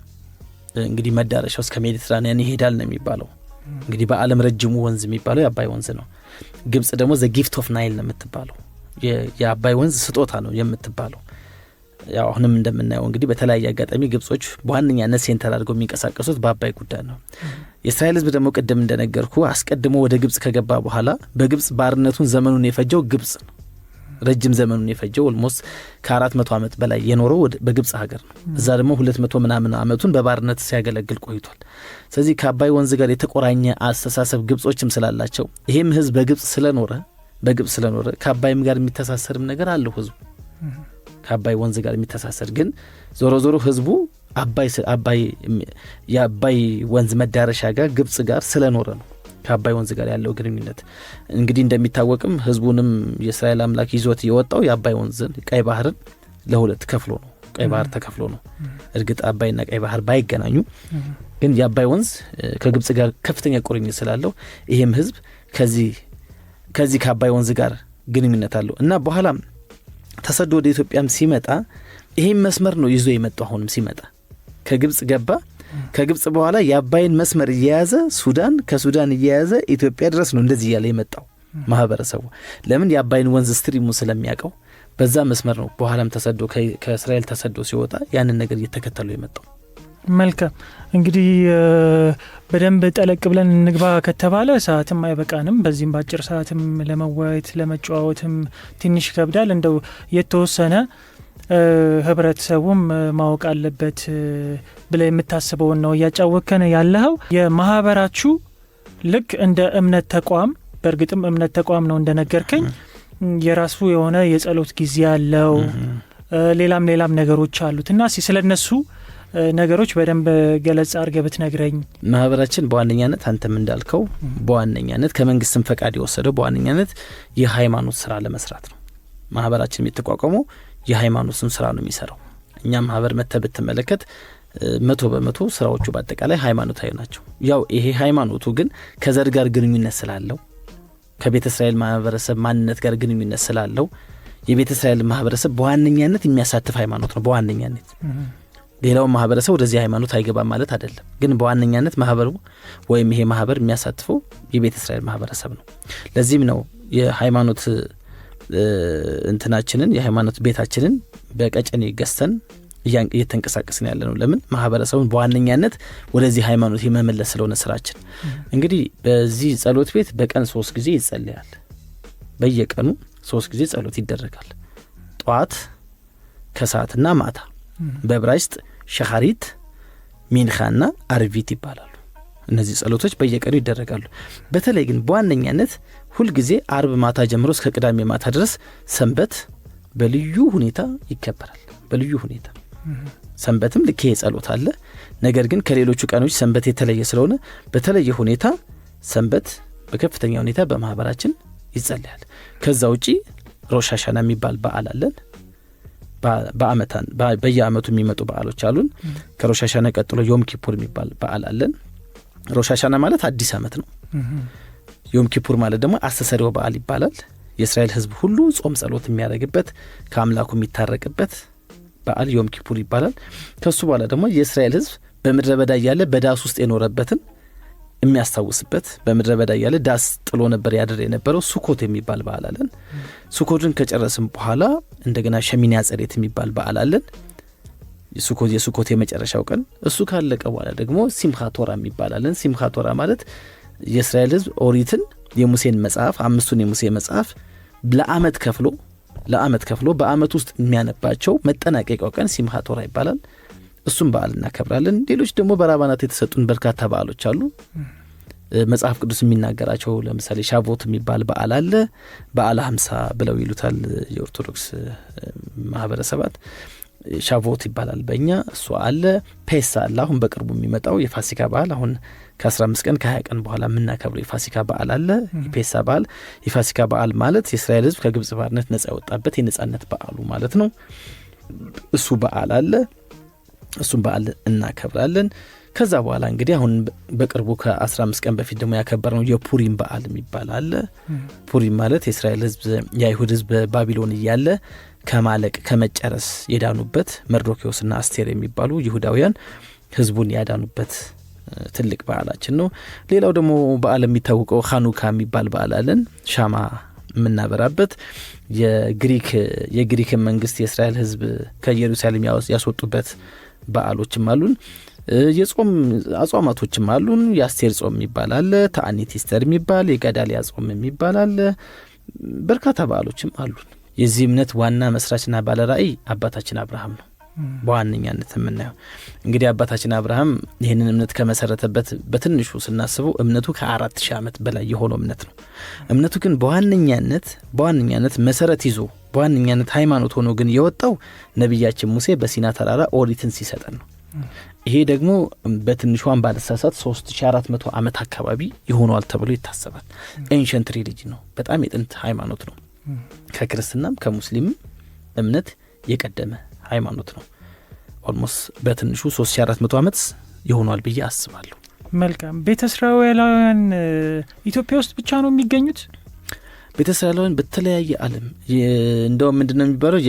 እንግዲህ መዳረሻው እስከ ሜዲትራኒያን ይሄዳል ነው የሚባለው። እንግዲህ በዓለም ረጅሙ ወንዝ የሚባለው የአባይ ወንዝ ነው። ግብጽ ደግሞ the gift of Nile ነው የምትባለው፣ የአባይ ወንዝ ስጦታ ነው የምትባለው። ያው አሁንም እንደምናየው እንግዲህ በተለያየ አጋጣሚ ግብጾች በዋነኛነት center አድርገው የሚንቀሳቀሱት በአባይ ጉዳይ ነው። የእስራኤል ሕዝብ ደግሞ ቅድም እንደነገርኩ አስቀድሞ ወደ ግብጽ ከገባ በኋላ በግብጽ ባርነቱን ዘመኑን የፈጀው ግብጽ ነው። ረጅም ዘመኑን የፈጀው almost ከ400 ዓመት በላይ የኖረው በግብጽ ሀገር ነው። እዛ ደግሞ 200 ምናምን ዓመቱን በባርነት ሲያገለግል ቆይቷል። ስለዚህ ከአባይ ወንዝ ጋር የተቆራኘ አስተሳሰብ ግብጾችም ስላላቸው ይሄም ህዝብ በግብጽ ስለኖረ ከአባይም ጋር የሚተሳሰርም ነገር አለው ህዝቡ፣ ከአባይ ወንዝ ጋር የሚተሳሰር። ግን ዞሮ ዞሮ ህዝቡ አባይ የአባይ ወንዝ መዳረሻ ጋር ግብጽ ጋር ስለኖረ ነው ከአባይ ወንዝ ጋር ያለው ግንኙነት። እንግዲህ እንደሚታወቅም ህዝቡንም የእስራኤል አምላክ ይዞት የወጣው የአባይ ወንዝን ቀይ ባህርን ለሁለት ከፍሎ ነው። ቀይ ባህር ተከፍሎ ነው። እርግጥ አባይና ቀይ ባህር ባይገናኙ ግን የአባይ ወንዝ ከግብጽ ጋር ከፍተኛ ቁርኝት ስላለው ይሄም ህዝብ ከዚህ ከአባይ ወንዝ ጋር ግንኙነት አለው እና በኋላም ተሰዶ ወደ ኢትዮጵያም ሲመጣ ይሄም መስመር ነው ይዞ የመጣው። አሁንም ሲመጣ ከግብጽ ገባ። ከግብጽ በኋላ የአባይን መስመር እየያዘ ሱዳን፣ ከሱዳን እየያዘ ኢትዮጵያ ድረስ ነው እንደዚህ እያለ የመጣው ማህበረሰቡ። ለምን? የአባይን ወንዝ stream ኡ ስለሚያውቀው በዛ መስመር ነው። በኋላም ተሰዶ ከእስራኤል ተሰዶ ሲወጣ ያንን ነገር እየተከተሉ የመጣው። መልካም፣ እንግዲህ በደንብ ጠለቅ ብለን እንግባ ከተባለ ሰዓትም አይበቃንም። በዚህም በአጭር ሰዓትም ለመወያየት ለመጨዋወትም ትንሽ ይከብዳል። እንደው የተወሰነ ህብረተሰቡም ማወቅ አለበት ብለህ የምታስበውን ነው እያጫወከን ያለኸው። የማህበራችሁ ልክ እንደ እምነት ተቋም፣ በእርግጥም እምነት ተቋም ነው እንደነገርከኝ፣ የራሱ የሆነ የጸሎት ጊዜ ያለው፣ ሌላም ሌላም ነገሮች አሉት እና ስለ እነሱ ነገሮች በደንብ ገለጻ አድርገህ ብትነግረኝ። ማህበራችን በዋነኛነት አንተም እንዳልከው በዋነኛነት ከመንግስትም ፈቃድ የወሰደው በዋነኛነት የሃይማኖት ስራ ለመስራት ነው። ማህበራችን የተቋቋመው የሃይማኖትን ስራ ነው የሚሰራው። እኛ ማህበር መጥተህ ብትመለከት 100% ስራዎቹ በአጠቃላይ ሃይማኖታዊ ናቸው። ያው ይሄ ሃይማኖቱ ግን ከዘር ጋር ግንኙነት ስላለው፣ ከቤተ እስራኤል ማህበረሰብ ማንነት ጋር ግንኙነት ስላለው የቤተ እስራኤል ማህበረሰብ በዋነኛነት የሚያሳትፍ ሃይማኖት ነው። በዋነኛነት ሌላው ማህበረሰብ ወደዚህ ሃይማኖት አይገባም ማለት አይደለም። ግን በዋነኛነት ማህበሩ ወይም ይሄ ማህበር የሚያሳትፈው የቤተ እስራኤል ማህበረሰብ ነው። ለዚህም ነው የሃይማኖት እንትናችንን የሃይማኖት ቤታችንን በቀጨኔ ገዝተን እየተንቀሳቀስን ያለ ነው። ለምን? ማህበረሰቡን በዋነኛነት ወደዚህ ሃይማኖት የመመለስ ስለሆነ ስራችን። እንግዲህ በዚህ ጸሎት ቤት በቀን 3 ጊዜ ይጸለያል። በየቀኑ 3 ጊዜ ጸሎት ይደረጋል። ጠዋት፣ ከሰዓትና ማታ። በዕብራይስጥ ሸኻሪት፣ ሚንኻና አርቪት ይባላሉ። እነዚህ ጸሎቶች በየቀኑ ይደረጋሉ። በተለይ ግን በዋነኛነት ሁልጊዜ አርብ ማታ ጀምሮ እስከ ቅዳሜ ማታ ድረስ ሰንበት በልዩ ሁኔታ ይከበራል። በልዩ ሁኔታ ሰንበትም ልክ ይሄ ጸሎት አለ። ነገር ግን ከሌሎቹ ቀኖች ሰንበት የተለየ ስለሆነ በተለየ ሁኔታ ሰንበት በከፍተኛ ሁኔታ በማህበራችን ይጸለያል። ከዛ ውጪ ሮሽ ሀሻና የሚባል በዓል አለን። በየአመቱ የሚመጡ በዓሎች አሉን። ከሮሽ ሀሻና ቀጥሎ ዮም ኪፑር የሚባል በዓል አለን። ሮሽ ሀሻና ማለት አዲስ አመት ነው። ዮም ኪፑር ማለት ደግሞ አስተሰሪው በዓል ይባላል። የእስራኤል ሕዝብ ሁሉ ጾም ጸሎት የሚያደርግበት፣ ከአምላኩ የሚታረቅበት በዓል ዮም ኪፑር ይባላል። ከሱ በኋላ ደግሞ የእስራኤል ሕዝብ በምድረ በዳ እያለ በዳስ ውስጥ የኖረበትን የሚያስታውስበት፣ በምድረ በዳ እያለ ዳስ ጥሎ ነበር ያድር የነበረው፣ ሱኮት የሚባል በዓል አለን። ሱኮትን ከጨረስም በኋላ እንደገና ሸሚኒ አጸሬት የሚባል በዓል አለን። የሱኮት የመጨረሻው ቀን እሱ ካለቀ በኋላ ደግሞ ሲምኻ ቶራ የሚባል አለን። ሲምኻ ቶራ ማለት የእስራኤል ሕዝብ ኦሪትን፣ የሙሴን መጽሐፍ፣ አምስቱን የሙሴ መጽሐፍ ለአመት ከፍሎ በአመት ውስጥ የሚያነባቸው መጠናቀቂያው ቀን ሲምኻ ቶራ ይባላል። እሱም በዓል እናከብራለን። ሌሎች ደግሞ በራባናት የተሰጡን በርካታ በዓሎች አሉ። መጽሐፍ ቅዱስ የሚናገራቸው ለምሳሌ ሻቮት የሚባል በዓል አለ። በዓለ 50 ብለው ይሉታል የኦርቶዶክስ ማህበረሰባት። ሻቮት ይባላል በእኛ፣ እሱ አለ። ፔሳ አለ። አሁን በቅርቡ የሚመጣው የፋሲካ በዓል፣ አሁን ከ15 ቀን ከ20 ቀን በኋላ የምናከብረው የፋሲካ በዓል አለ። የፔሳ በዓል፣ የፋሲካ በዓል ማለት የእስራኤል ሕዝብ ከግብጽ ባርነት ነጻ የወጣበት የነጻነት በዓሉ ማለት ነው። እሱ በዓል አለ። እሱም በዓል እናከብራለን። ከዛ በኋላ እንግዲህ አሁን በቅርቡ ከ15 ቀን በፊት ደግሞ ያከበርነው የፑሪም በዓል የሚባል አለ። ፑሪም ማለት የእስራኤል ሕዝብ፣ የአይሁድ ሕዝብ ባቢሎን እያለ ከማለቅ ከመጨረስ የዳኑበት፣ መርዶኪዎስና አስቴር የሚባሉ ይሁዳውያን ሕዝቡን ያዳኑበት ትልቅ በዓላችን ነው። ሌላው ደግሞ በዓል የሚታወቀው ሀኑካ የሚባል በዓል አለን። ሻማ የምናበራበት የግሪክን መንግስት የእስራኤል ሕዝብ ከኢየሩሳሌም ያስወጡበት በዓሎችም አሉን። የጾም አጽዋማቶችም አሉን። የአስቴር ጾም የሚባል አለ፣ ተአኒት ኢስተር የሚባል፣ የገዳሊያ ጾም የሚባል አለ። በርካታ በዓሎችም አሉን። የዚህ እምነት ዋና መስራችና ባለ ራእይ አባታችን አብርሃም ነው። በዋነኛነት የምናየው እንግዲህ አባታችን አብርሃም ይህንን እምነት ከመሰረተበት በትንሹ ስናስበው እምነቱ ከ4000 ዓመት በላይ የሆነው እምነት ነው። እምነቱ ግን በዋነኛነት መሰረት ይዞ በዋነኛነት ሃይማኖት ሆኖ ግን የወጣው ነቢያችን ሙሴ በሲና ተራራ ኦሪትን ሲሰጠን ነው። ይሄ ደግሞ በትንሿን ባልሳሳት 3400 ዓመት አካባቢ ይሆነዋል ተብሎ ይታሰባል። Ancient religion ነው። በጣም የጥንት ሃይማኖት ነው። ከክርስትናም ከሙስሊምም እምነት የቀደመ ሃይማኖት ነው። Almost በትንሹ 3400 ዓመት ይሆኗል ብዬ አስባለሁ። መልካም። ቤተ እስራኤላውያን ኢትዮጵያ ውስጥ ብቻ ነው የሚገኙት? ቤተ እስራኤላውያን በተለያየ ዓለም፣ እንደውም ምንድን ነው የሚባለው፣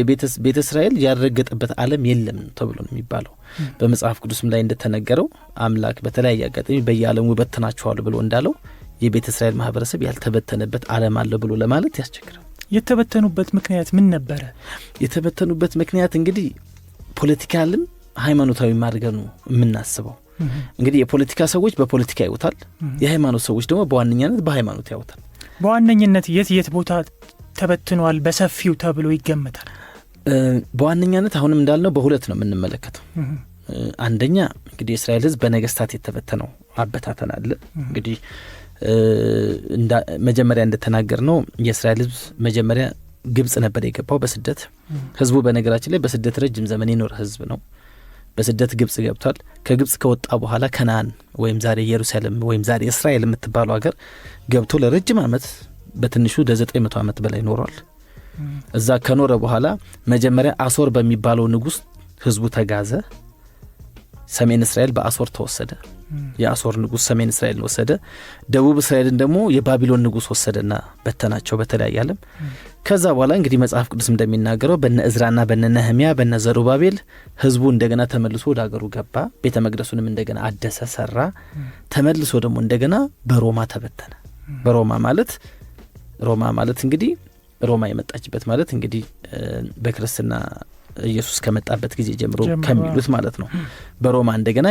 ቤተ እስራኤል ያልረገጠበት ዓለም የለም ተብሎ ነው የሚባለው። በመጽሐፍ ቅዱስም ላይ እንደተነገረው አምላክ በተለያየ አጋጣሚ በየዓለሙ በትናቸዋለሁ ብሎ እንዳለው የቤተ እስራኤል ማህበረሰብ ያልተበተነበት ዓለም አለ ብሎ ለማለት ያስቸግራል። የተበተኑበት ምክንያት ምን ነበረ? የተበተኑበት ምክንያት እንግዲህ political ም ሃይማኖታዊ አድርገን ነው የምናስበው። እንግዲህ የፖለቲካ ሰዎች በፖለቲካ ያዩታል፣ የሃይማኖት ሰዎች ደግሞ በዋነኛነት በሃይማኖት ያዩታል። በዋነኝነት የት የት ቦታ ተበትኗል በሰፊው ተብሎ ይገመታል? በዋነኛነት አሁንም እንዳልነው በሁለት ነው የምንመለከተው። አንደኛ እንግዲህ የእስራኤል ሕዝብ በነገስታት የተበተነው አበታተን አለ። እንግዲህ መጀመሪያ እንደተናገር ነው የእስራኤል ሕዝብ መጀመሪያ ግብጽ ነበር የገባው በስደት። ሕዝቡ በነገራችን ላይ በስደት ረጅም ዘመን የኖረ ሕዝብ ነው። በስደት ግብጽ ገብቷል። ከግብጽ ከወጣ በኋላ ከነአን ወይም ዛሬ ኢየሩሳሌም ወይም ዛሬ እስራኤል የምትባለው ሀገር ገብቶ ለረጅም ዓመት በትንሹ ለ900 ዓመት በላይ ኖሯል። እዛ ከኖረ በኋላ መጀመሪያ አሶር በሚባለው ንጉስ ህዝቡ ተጋዘ። ሰሜን እስራኤል በአሶር ተወሰደ። የአሶር ንጉስ ሰሜን እስራኤልን ወሰደ። ደቡብ እስራኤልን ደግሞ የባቢሎን ንጉስ ወሰደና በተናቸው በተለያየ ዓለም። ከዛ በኋላ እንግዲህ መጽሐፍ ቅዱስ እንደሚናገረው በነ እዝራና በነ ነህሚያ በነ ዘሩባቤል ህዝቡ እንደገና ተመልሶ ወደ ሀገሩ ገባ። ቤተ መቅደሱንም እንደገና አደሰ፣ ሰራ። ተመልሶ ደግሞ እንደገና በሮማ ተበተነ። በሮማ ማለት ሮማ ማለት እንግዲህ ሮማ የመጣችበት ማለት እንግዲህ በክርስትና ኢየሱስ ከመጣበት ጊዜ ጀምሮ ከሚሉት ማለት ነው። በሮማ እንደገና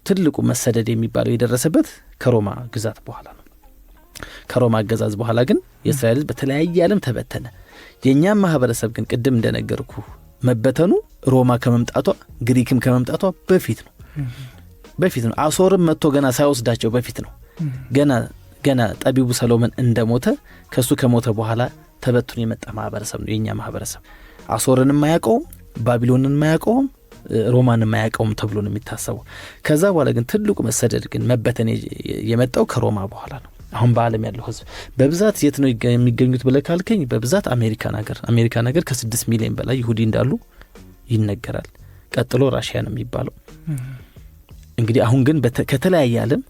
ትልቁ መሰደድ የሚባለው የደረሰበት ከሮማ ግዛት በኋላ ነው። ከሮማ አገዛዝ በኋላ ግን የእስራኤል ሕዝብ በተለያየ ዓለም ተበተነ። የእኛም ማህበረሰብ ግን ቅድም እንደነገርኩ መበተኑ ሮማ ከመምጣቷ ግሪክም ከመምጣቷ በፊት ነው። አሶርም መጥቶ ገና ሳይወስዳቸው በፊት ነው። ገና ጠቢቡ ሰሎሞን እንደሞተ ከሱ ከሞተ በኋላ ተበትኖ የመጣ ማህበረሰብ ነው የኛ ማህበረሰብ። አሶርንም አያውቀውም፣ ባቢሎንን አያውቀውም፣ ሮማንም አያውቀውም ተብሎ ነው የሚታሰበው። ከዛ በኋላ ግን ትልቁ መሰደድ ግን መበተን የመጣው ከሮማ በኋላ ነው። አሁን በዓለም ያለው ህዝብ በብዛት የት ነው የሚገኙት ብለህ ካልከኝ በብዛት አሜሪካን ሀገር ከ6 ሚሊዮን በላይ ይሁዲ እንዳሉ ይነገራል። ቀጥሎ ራሽያ ነው የሚባለው። እንግዲህ አሁን ግን ከተለያየ ዓለም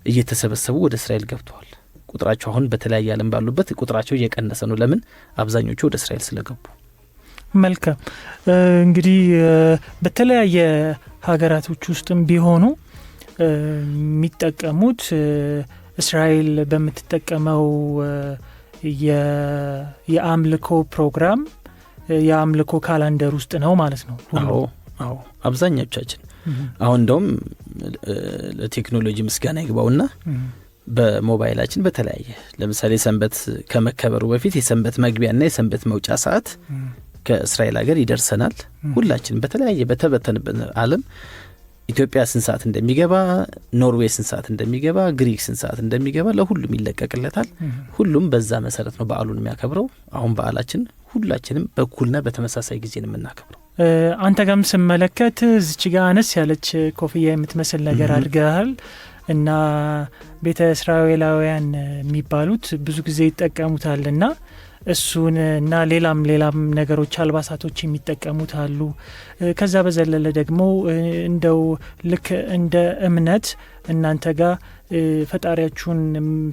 እየተሰበሰቡ ወደ እስራኤል ገብተዋል። ቁጥራቸው አሁን በተለያየ ዓለም ባሉበት ቁጥራቸው እየቀነሰ ነው። ለምን? አብዛኞቹ ወደ እስራኤል ስለገቡ። መልካም። እንግዲህ በተለያየ ሀገራቶች ውስጥም ቢሆኑ የሚጠቀሙት እስራኤል በምትጠቀመው የአምልኮ ፕሮግራም የአምልኮ ካላንደር ውስጥ ነው ማለት ነው። አዎ፣ አብዛኞቻችን አሁን እንደውም ለቴክኖሎጂ ምስጋና ይግባውና በሞባይላችን በተለያየ ለምሳሌ ሰንበት ከመከበሩ በፊት የሰንበት መግቢያና የሰንበት መውጫ ሰዓት ከእስራኤል ሀገር ይደርሰናል። ሁላችንም በተለያየ በተበተንበት ዓለም ኢትዮጵያ ስንት ሰዓት እንደሚገባ፣ ኖርዌይ ስንት ሰዓት እንደሚገባ፣ ግሪክ ስንት ሰዓት እንደሚገባ ለሁሉም ይለቀቅለታል። ሁሉም በዛ መሰረት ነው በዓሉን የሚያከብረው። አሁን በዓላችን ሁላችንም በኩልና በተመሳሳይ ጊዜ ነው የምናከብረው። አንተ ጋርም ስመለከት እዚች ጋ አነስ ያለች ኮፍያ የምትመስል ነገር አድርገሃል እና ቤተ እስራኤላውያን የሚባሉት ብዙ ጊዜ ይጠቀሙታል እና እሱን እና ሌላም ሌላም ነገሮች አልባሳቶች የሚጠቀሙት አሉ። ከዛ በዘለለ ደግሞ እንደው ልክ እንደ እምነት እናንተ ጋር ፈጣሪያችሁን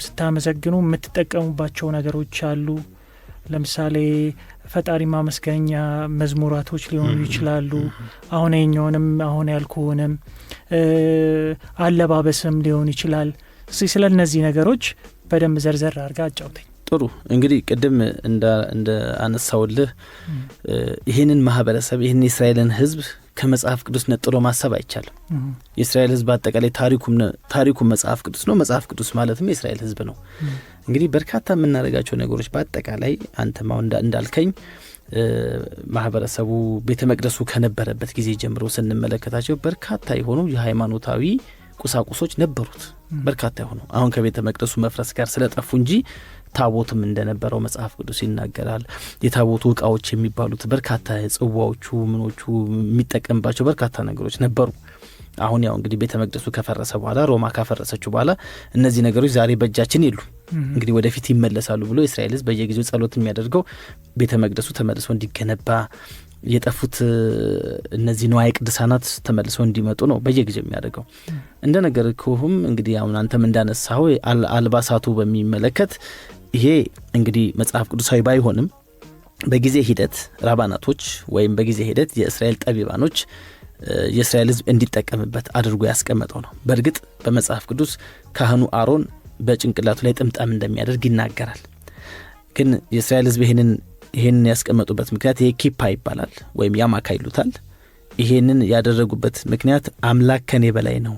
ስታመሰግኑ የምትጠቀሙባቸው ነገሮች አሉ። ለምሳሌ ፈጣሪ ማመስገኛ መዝሙራቶች ሊሆኑ ይችላሉ። አሁን የኛውንም አሁን ያልኩህንም አለባበስም ሊሆን ይችላል። እስቲ ስለ እነዚህ ነገሮች በደንብ ዘርዘር አድርጋ አጫውተኝ። ጥሩ፣ እንግዲህ ቅድም እንደ አነሳውልህ ይህንን ማህበረሰብ፣ ይህንን የእስራኤልን ህዝብ ከመጽሐፍ ቅዱስ ነጥሎ ማሰብ አይቻልም። የእስራኤል ህዝብ አጠቃላይ ታሪኩም መጽሐፍ ቅዱስ ነው። መጽሐፍ ቅዱስ ማለትም የእስራኤል ህዝብ ነው። እንግዲህ በርካታ የምናደርጋቸው ነገሮች በአጠቃላይ አንተም አሁን እንዳልከኝ ማህበረሰቡ ቤተ መቅደሱ ከነበረበት ጊዜ ጀምሮ ስንመለከታቸው በርካታ የሆኑ የሃይማኖታዊ ቁሳቁሶች ነበሩት። በርካታ የሆኑ አሁን ከቤተ መቅደሱ መፍረስ ጋር ስለጠፉ እንጂ ታቦትም እንደነበረው መጽሐፍ ቅዱስ ይናገራል። የታቦቱ እቃዎች የሚባሉት በርካታ ጽዋዎቹ፣ ምኖቹ የሚጠቀምባቸው በርካታ ነገሮች ነበሩ። አሁን ያው እንግዲህ ቤተ መቅደሱ ከፈረሰ በኋላ፣ ሮማ ካፈረሰችው በኋላ እነዚህ ነገሮች ዛሬ በእጃችን የሉ። እንግዲህ ወደፊት ይመለሳሉ ብሎ የእስራኤል ሕዝብ በየጊዜው ጸሎት የሚያደርገው ቤተ መቅደሱ ተመልሶ እንዲገነባ፣ የጠፉት እነዚህ ንዋየ ቅድሳናት ተመልሰው እንዲመጡ ነው በየጊዜው የሚያደርገው። እንደነገርኩህም እንግዲህ አሁን አንተም እንዳነሳኸው አልባሳቱ በሚመለከት ይሄ እንግዲህ መጽሐፍ ቅዱሳዊ ባይሆንም በጊዜ ሂደት ራባናቶች ወይም በጊዜ ሂደት የእስራኤል ጠቢባኖች የእስራኤል ሕዝብ እንዲጠቀምበት አድርጎ ያስቀመጠው ነው። በእርግጥ በመጽሐፍ ቅዱስ ካህኑ አሮን በጭንቅላቱ ላይ ጥምጣም እንደሚያደርግ ይናገራል። ግን የእስራኤል ሕዝብ ይሄንን ያስቀመጡበት ምክንያት ይሄ ኪፓ ይባላል ወይም ያማካ ይሉታል። ይሄንን ያደረጉበት ምክንያት አምላክ ከኔ በላይ ነው፣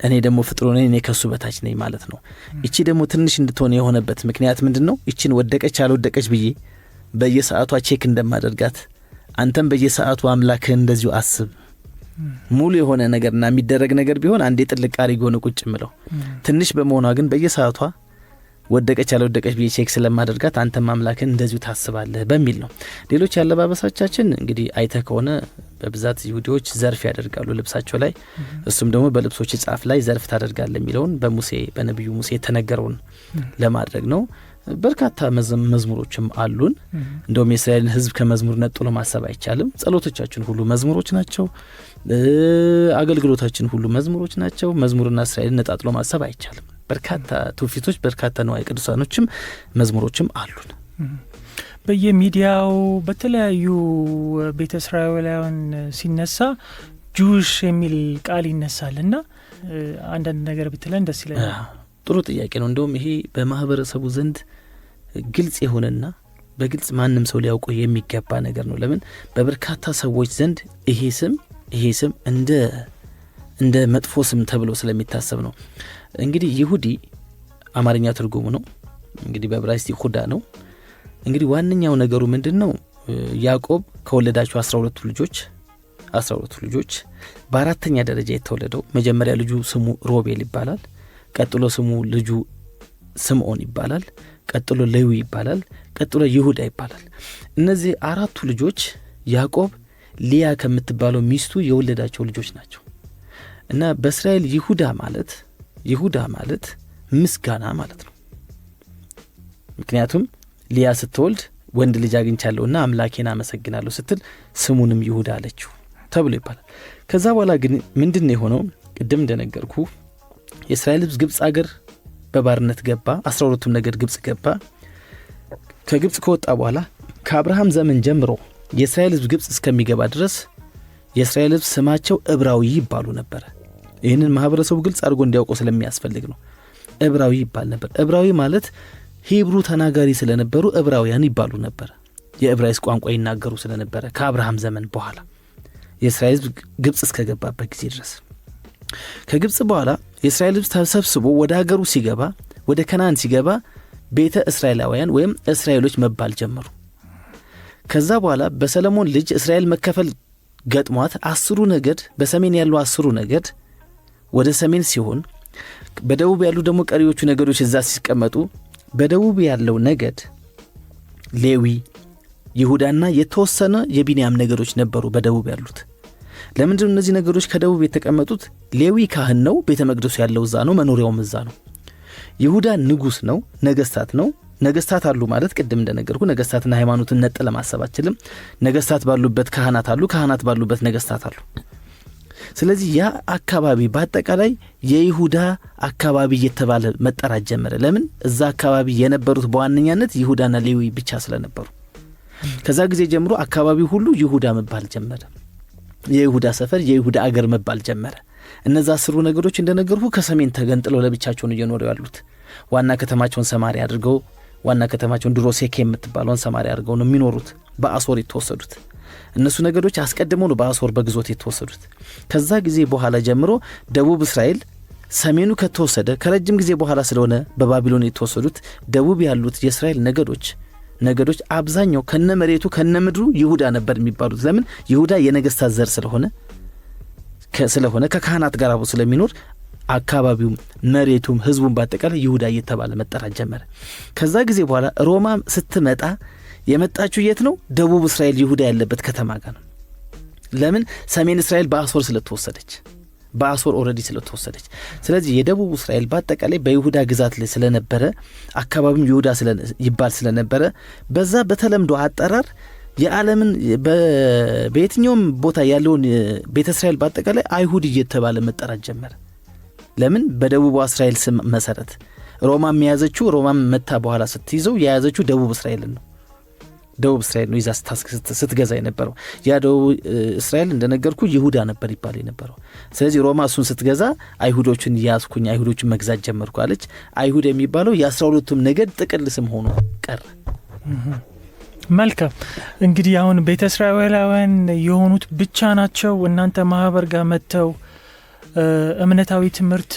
እኔ ደግሞ ፍጥሮ ነኝ፣ እኔ ከሱ በታች ነኝ ማለት ነው። እቺ ደግሞ ትንሽ እንድትሆን የሆነበት ምክንያት ምንድን ነው? እቺን ወደቀች አልወደቀች ብዬ በየሰዓቷ check እንደማደርጋት አንተም በየሰዓቱ አምላክህን እንደዚሁ አስብ። ሙሉ የሆነ ነገርና የሚደረግ ነገር ቢሆን አንዴ ጥልቅ አድርጌ ሆነ ቁጭ ምለው፣ ትንሽ በመሆኗ ግን በየሰዓቷ ወደቀች ያልወደቀች ብዬ check ስለማደርጋት አንተም አምላክን እንደዚሁ ታስባለህ በሚል ነው። ሌሎች ያለባበሳቻችን እንግዲህ አይተህ ከሆነ በብዛት ይሁዲዎች ዘርፍ ያደርጋሉ ልብሳቸው ላይ። እሱም ደግሞ በልብሶች ጫፍ ላይ ዘርፍ ታደርጋለህ የሚለውን በሙሴ በነቢዩ ሙሴ የተነገረውን ለማድረግ ነው። በርካታ መዝሙሮችም አሉን። እንደውም የእስራኤልን ሕዝብ ከመዝሙር ነጥሎ ማሰብ አይቻልም። ጸሎቶቻችን ሁሉ መዝሙሮች ናቸው። አገልግሎታችን ሁሉ መዝሙሮች ናቸው። መዝሙርና እስራኤልን ነጣጥሎ ማሰብ አይቻልም። በርካታ ትውፊቶች፣ በርካታ ንዋየ ቅዱሳኖችም መዝሙሮችም አሉን። በየሚዲያው በተለያዩ ቤተ እስራኤላውያን ሲነሳ Jewish የሚል ቃል ይነሳል እና አንዳንድ ነገር ብትለን ደስ ይለኛል። ጥሩ ጥያቄ ነው። እንደውም ይሄ በማህበረሰቡ ዘንድ ግልጽ የሆነና በግልጽ ማንም ሰው ሊያውቀው የሚገባ ነገር ነው። ለምን በበርካታ ሰዎች ዘንድ ይሄ ስም እንደ መጥፎ ስም ተብሎ ስለሚታሰብ ነው። እንግዲህ ይሁዲ አማርኛ ትርጉሙ ነው። እንግዲህ በዕብራይስጥ ይሁዳ ነው። እንግዲህ ዋነኛው ነገሩ ምንድን ነው? ያዕቆብ ከወለዳቸው 12ቱ ልጆች በአራተኛ ደረጃ የተወለደው መጀመሪያ ልጁ ስሙ ሮቤል ይባላል። ቀጥሎ ስሙ ልጁ ስምዖን ይባላል። ቀጥሎ ሌዊ ይባላል። ቀጥሎ ይሁዳ ይባላል። እነዚህ አራቱ ልጆች ያዕቆብ ሊያ ከምትባለው ሚስቱ የወለዳቸው ልጆች ናቸው እና በእስራኤል ይሁዳ ማለት ምስጋና ማለት ነው። ምክንያቱም ሊያ ስትወልድ ወንድ ልጅ አግኝቻለሁና አምላኬን አመሰግናለሁ ስትል ስሙንም ይሁዳ አለችው ተብሎ ይባላል። ከዛ በኋላ ግን ምንድን ነው የሆነው? ቅድም እንደነገርኩ የእስራኤል ሕዝብ ግብፅ አገር በባርነት ገባ። 12ቱም ነገድ ግብፅ ገባ። ከግብፅ ከወጣ በኋላ ከአብርሃም ዘመን ጀምሮ የእስራኤል ሕዝብ ግብፅ እስከሚገባ ድረስ የእስራኤል ሕዝብ ስማቸው ዕብራዊ ይባሉ ነበረ። ይህንን ማህበረሰቡ ግልጽ አድርጎ እንዲያውቀው ስለሚያስፈልግ ነው። ዕብራዊ ይባል ነበር። ዕብራዊ ማለት Hebrew ተናጋሪ ስለነበሩ ዕብራውያን ይባሉ ነበር። የዕብራይስጥ ቋንቋ ይናገሩ ስለነበረ ከአብርሃም ዘመን በኋላ የእስራኤል ሕዝብ ግብፅ እስከገባበት ጊዜ ድረስ። ከግብፅ በኋላ የእስራኤል ሕዝብ ተሰብስቦ ወደ ሀገሩ ሲገባ፣ ወደ ከነአን ሲገባ ቤተ እስራኤላውያን ወይም እስራኤሎች መባል ጀመሩ። ከዛ በኋላ በሰለሞን ልጅ እስራኤል መከፈል ገጥሟት 10ሩ ነገድ፣ በሰሜን ያሉ 10ሩ ነገድ ወደ ሰሜን ሲሆን በደቡብ ያሉ ደግሞ ቀሪዎቹ ነገዶች እዛ ሲቀመጡ በደቡብ ያለው ነገድ ሌዊ፣ ይሁዳና የተወሰነ የቢንያም ነገዶች ነበሩ በደቡብ ያሉት። ለምንድነው እነዚህ ነገዶች ከደቡብ የተቀመጡት? ሌዊ ካህን ነው፣ ቤተ መቅደሱ ያለው እዛ ነው፣ መኖሪያውም እዛ ነው። ይሁዳ ንጉሥ ነው፣ ነገስታት ነው። ነገስታት አሉ ማለት ቅድም እንደነገርኩ ነገስታትና ሃይማኖትን ነጥለ ማሰብ አችልም። ነገስታት ባሉበት ካህናት አሉ፣ ካህናት ባሉበት ነገስታት አሉ። ስለዚህ ያ አካባቢ በአጠቃላይ የይሁዳ አካባቢ እየተባለ መጠራት ጀመረ። ለምን? እዛ አካባቢ የነበሩት በዋነኛነት ይሁዳና ሌዊ ብቻ ስለነበሩ። ከዛ ጊዜ ጀምሮ አካባቢው ሁሉ ይሁዳ መባል ጀመረ። የይሁዳ ሰፈር፣ የይሁዳ አገር መባል ጀመረ። እነዛ 10 ነገዶች እንደነገርኩ ከሰሜን ተገንጥለው ለብቻቸውን እየኖሩ ያሉት ዋና ከተማቸውን ሰማሪያ አድርገው፣ ዋና ከተማቸውን ድሮ ሴኬም የምትባለውን ሰማሪያ አድርገው ነው የሚኖሩት። በአሶር የተወሰዱት እነሱ ነገዶች አስቀድመው ነው በአሶር በግዞት የተወሰዱት። ከዛ ጊዜ በኋላ ጀምሮ ደቡብ እስራኤል ሰሜኑ ከተወሰደ ከረጅም ጊዜ በኋላ ስለሆነ በባቢሎን የተወሰዱት ደቡብ ያሉት የእስራኤል ነገዶች አብዛኛው ከነመሬቱ ከነምድሩ ይሁዳ ነበር የሚባሉት። ለምን? ይሁዳ የነገስታት ዘር ስለሆነ ከካህናት ጋር አብሮ ስለሚኖር አካባቢውም መሬቱም ህዝቡም በአጠቃላይ ይሁዳ እየተባለ መጠራት ጀመረ። ከዛ ጊዜ በኋላ ሮማ ስትመጣ የመጣችው የት ነው? ደቡብ እስራኤል ይሁዳ ያለበት ከተማ ጋር ነው። ለምን? ሰሜን እስራኤል በአሶር ስለተወሰደች፣ በአሶር already ስለተወሰደች። ስለዚህ የደቡብ እስራኤል በአጠቃላይ በይሁዳ ግዛት ላይ ስለነበረ አካባቢውም ይሁዳ ይባል ስለነበረ በዛ በተለምዶ አጠራር የዓለምን በየትኛውም ቦታ ያለውን ቤተ እስራኤል በአጠቃላይ አይሁድ እየተባለ መጠራት ጀመረ። ለምን? በደቡብ እስራኤል ስም መሰረት ሮማም የያዘችው፣ ሮማም መታ በኋላ ስትይዘው የያዘችው ደቡብ እስራኤልን ነው። ደቡብ እስራኤል ነው ይዛ ስትገዛ የነበረው። ያ ደቡብ እስራኤል እንደነገርኩ ይሁዳ ነበር ይባል የነበረው። ስለዚህ ሮማ እሱን ስትገዛ አይሁዶችን ያዝኩኝ፣ አይሁዶችን መግዛት ጀመርኩ አለች። አይሁድ የሚባለው የ12ቱም ነገድ ጥቅል ስም ሆኖ ቀረ። መልካም። እንግዲህ አሁን ቤተ እስራኤላውያን የሆኑት ብቻ ናቸው እናንተ ማህበር ጋር መጥተው እምነታዊ ትምህርት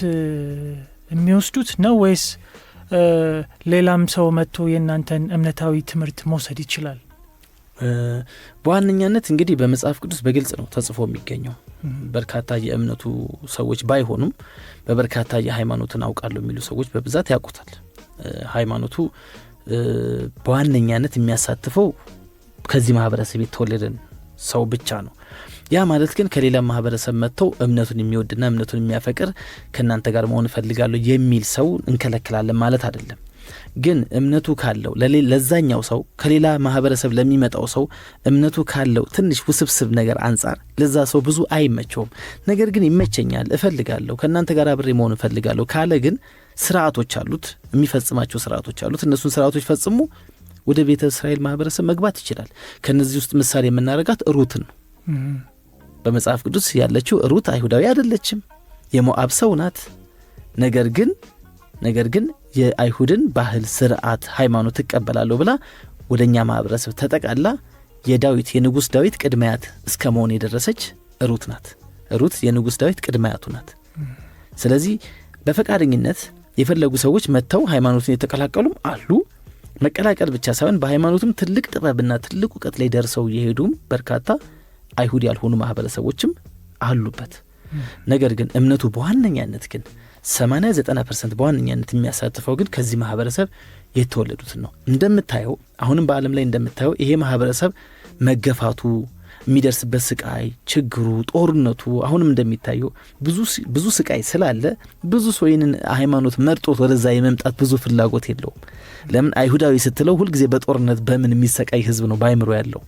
የሚወስዱት ነው ወይስ ሌላም ሰው መጥቶ የእናንተን እምነታዊ ትምህርት መውሰድ ይችላል? በዋነኛነት እንግዲህ በመጽሐፍ ቅዱስ በግልጽ ነው ተጽፎ የሚገኘው። በርካታ የእምነቱ ሰዎች ባይሆኑም በበርካታ የሃይማኖትን አውቃለሁ የሚሉ ሰዎች በብዛት ያውቁታል። ሃይማኖቱ በዋነኛነት የሚያሳትፈው ከዚህ ማህበረሰብ የተወለደን ሰው ብቻ ነው። ያ ማለት ግን ከሌላ ማህበረሰብ መጥተው እምነቱን የሚወድና እምነቱን የሚያፈቅር ከእናንተ ጋር መሆን እፈልጋለሁ የሚል ሰው እንከለክላለን ማለት አይደለም። ግን እምነቱ ካለው ለዛኛው ሰው ከሌላ ማህበረሰብ ለሚመጣው ሰው እምነቱ ካለው ትንሽ ውስብስብ ነገር አንጻር ለዛ ሰው ብዙ አይመቸውም። ነገር ግን ይመቸኛል፣ እፈልጋለሁ፣ ከእናንተ ጋር አብሬ መሆን እፈልጋለሁ ካለ ግን ስርዓቶች አሉት፣ የሚፈጽማቸው ስርዓቶች አሉት። እነሱን ስርዓቶች ፈጽሞ ወደ ቤተ እስራኤል ማህበረሰብ መግባት ይችላል። ከነዚህ ውስጥ ምሳሌ የምናደርጋት ሩትን ነው። በመጽሐፍ ቅዱስ ያለችው ሩት አይሁዳዊ አይደለችም፣ የሞአብ ሰው ናት። ነገር ግን የአይሁድን ባህል፣ ስርዓት፣ ሃይማኖት እቀበላለሁ ብላ ወደኛ ማህበረሰብ ተጠቃላ የንጉስ ዳዊት ቅድመ አያት እስከ መሆን የደረሰች ሩት ናት። ሩት የንጉስ ዳዊት ቅድመ አያቱ ናት። ስለዚህ በፈቃደኝነት የፈለጉ ሰዎች መጥተው ሃይማኖትን የተቀላቀሉም አሉ። መቀላቀል ብቻ ሳይሆን በሃይማኖትም ትልቅ ጥበብና ትልቅ እውቀት ላይ ደርሰው የሄዱም በርካታ አይሁድ ያልሆኑ ማህበረሰቦችም አሉበት። ነገር ግን እምነቱ በዋነኛነት ግን 80-90% በዋነኛነት የሚያሳትፈው ግን ከዚህ ማህበረሰብ የተወለዱትን ነው። እንደምታየው አሁንም በዓለም ላይ እንደምታየው ይሄ ማህበረሰብ መገፋቱ፣ የሚደርስበት ስቃይ፣ ችግሩ፣ ጦርነቱ አሁንም እንደሚታየው ብዙ ስቃይ ስላለ ብዙ ሰው ይህንን ሃይማኖት መርጦት ወደዛ የመምጣት ብዙ ፍላጎት የለውም። ለምን? አይሁዳዊ ስትለው ሁልጊዜ በጦርነት በምን የሚሰቃይ ህዝብ ነው ባይምሮ ያለው።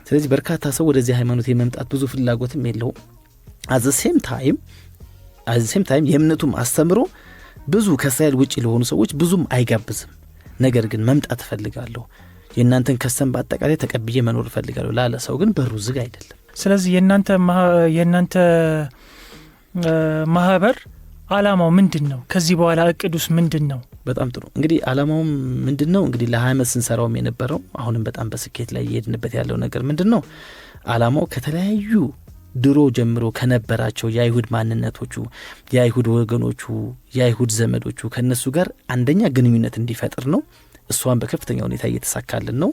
ስለዚህ በርካታ ሰው ወደዚህ ሃይማኖት የመምጣት ብዙ ፍላጎትም የለውም። at the same time at the same time የእምነቱም አስተምሮ ብዙ ከእስራኤል ውጪ ለሆኑ ሰዎች ብዙም አይጋብዝም። ነገር ግን መምጣት እፈልጋለሁ፣ የእናንተን custom በአጠቃላይ ተቀብዬ መኖር እፈልጋለሁ ላለ ሰው ግን በሩ ዝግ አይደለም። ስለዚህ የእናንተ ማህበር አላማው ምንድን ነው? ከዚህ በኋላ እቅዱስ ምንድን ነው? በጣም ጥሩ። እንግዲህ አላማውም ምንድን ነው? እንግዲህ ለ20 ዓመት ስንሰራውም የነበረው አሁንም በጣም በስኬት ላይ እየሄድንበት ያለው ነገር ምንድን ነው? አላማው ከተለያዩ ድሮ ጀምሮ ከነበራቸው የአይሁድ ማንነቶቹ፣ የአይሁድ ወገኖቹ፣ የአይሁድ ዘመዶቹ ከነሱ ጋር አንደኛ ግንኙነት እንዲፈጥር ነው። እሷን በከፍተኛ ሁኔታ እየተሳካልን ነው።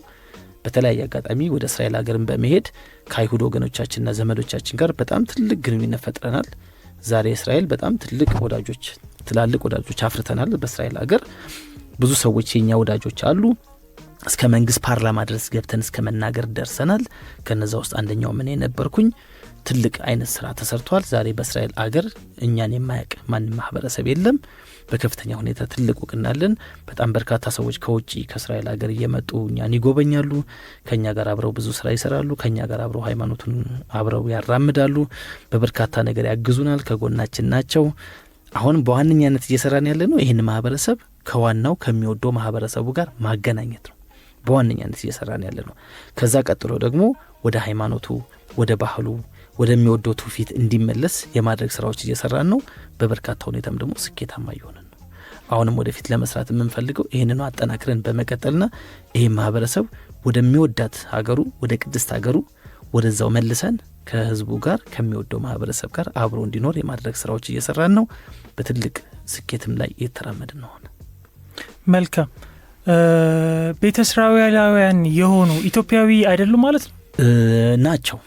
በተለያየ አጋጣሚ ወደ እስራኤል ሀገርም በመሄድ ከአይሁድ ወገኖቻችንና ዘመዶቻችን ጋር በጣም ትልቅ ግንኙነት ፈጥረናል። ዛሬ እስራኤል በጣም ትልቅ ወዳጆች፣ ትላልቅ ወዳጆች አፍርተናል። በእስራኤል ሀገር ብዙ ሰዎች የኛ ወዳጆች አሉ። እስከ መንግስት ፓርላማ ድረስ ገብተን እስከ መናገር ደርሰናል። ከነዛ ውስጥ አንደኛው ምን ነበርኩኝ። ትልቅ አይነት ስራ ተሰርቷል። ዛሬ በእስራኤል አገር እኛን የማያውቅ ማንም ማህበረሰብ የለም። በከፍተኛ ሁኔታ ትልቅ እውቅና አለን። በጣም በርካታ ሰዎች ከውጭ ከእስራኤል ሀገር እየመጡ እኛን ይጎበኛሉ። ከእኛ ጋር አብረው ብዙ ስራ ይሰራሉ። ከእኛ ጋር አብረው ሃይማኖቱን አብረው ያራምዳሉ። በበርካታ ነገር ያግዙናል። ከጎናችን ናቸው። አሁን በዋነኛነት እየሰራን ያለ ነው ይህን ማህበረሰብ ከዋናው ከሚወደው ማህበረሰቡ ጋር ማገናኘት ነው። በዋነኛነት እየሰራን ያለ ነው። ከዛ ቀጥሎ ደግሞ ወደ ሃይማኖቱ፣ ወደ ባህሉ፣ ወደሚወደው ትውፊት እንዲመለስ የማድረግ ስራዎች እየሰራን ነው። በበርካታ ሁኔታም ደግሞ ስኬታማ እየሆንን ነው። አሁንም ወደፊት ለመስራት የምንፈልገው ይህንኑ አጠናክረን በመቀጠልና ይህን ማህበረሰብ ወደሚወዳት ሀገሩ፣ ወደ ቅድስት ሀገሩ ወደዛው መልሰን ከህዝቡ ጋር ከሚወደው ማህበረሰብ ጋር አብሮ እንዲኖር የማድረግ ስራዎች እየሰራን ነው። በትልቅ ስኬትም ላይ እየተራመድን ነው። መልካም። ቤተ እስራኤላውያን የሆኑ ኢትዮጵያዊ አይደሉም ማለት ነው?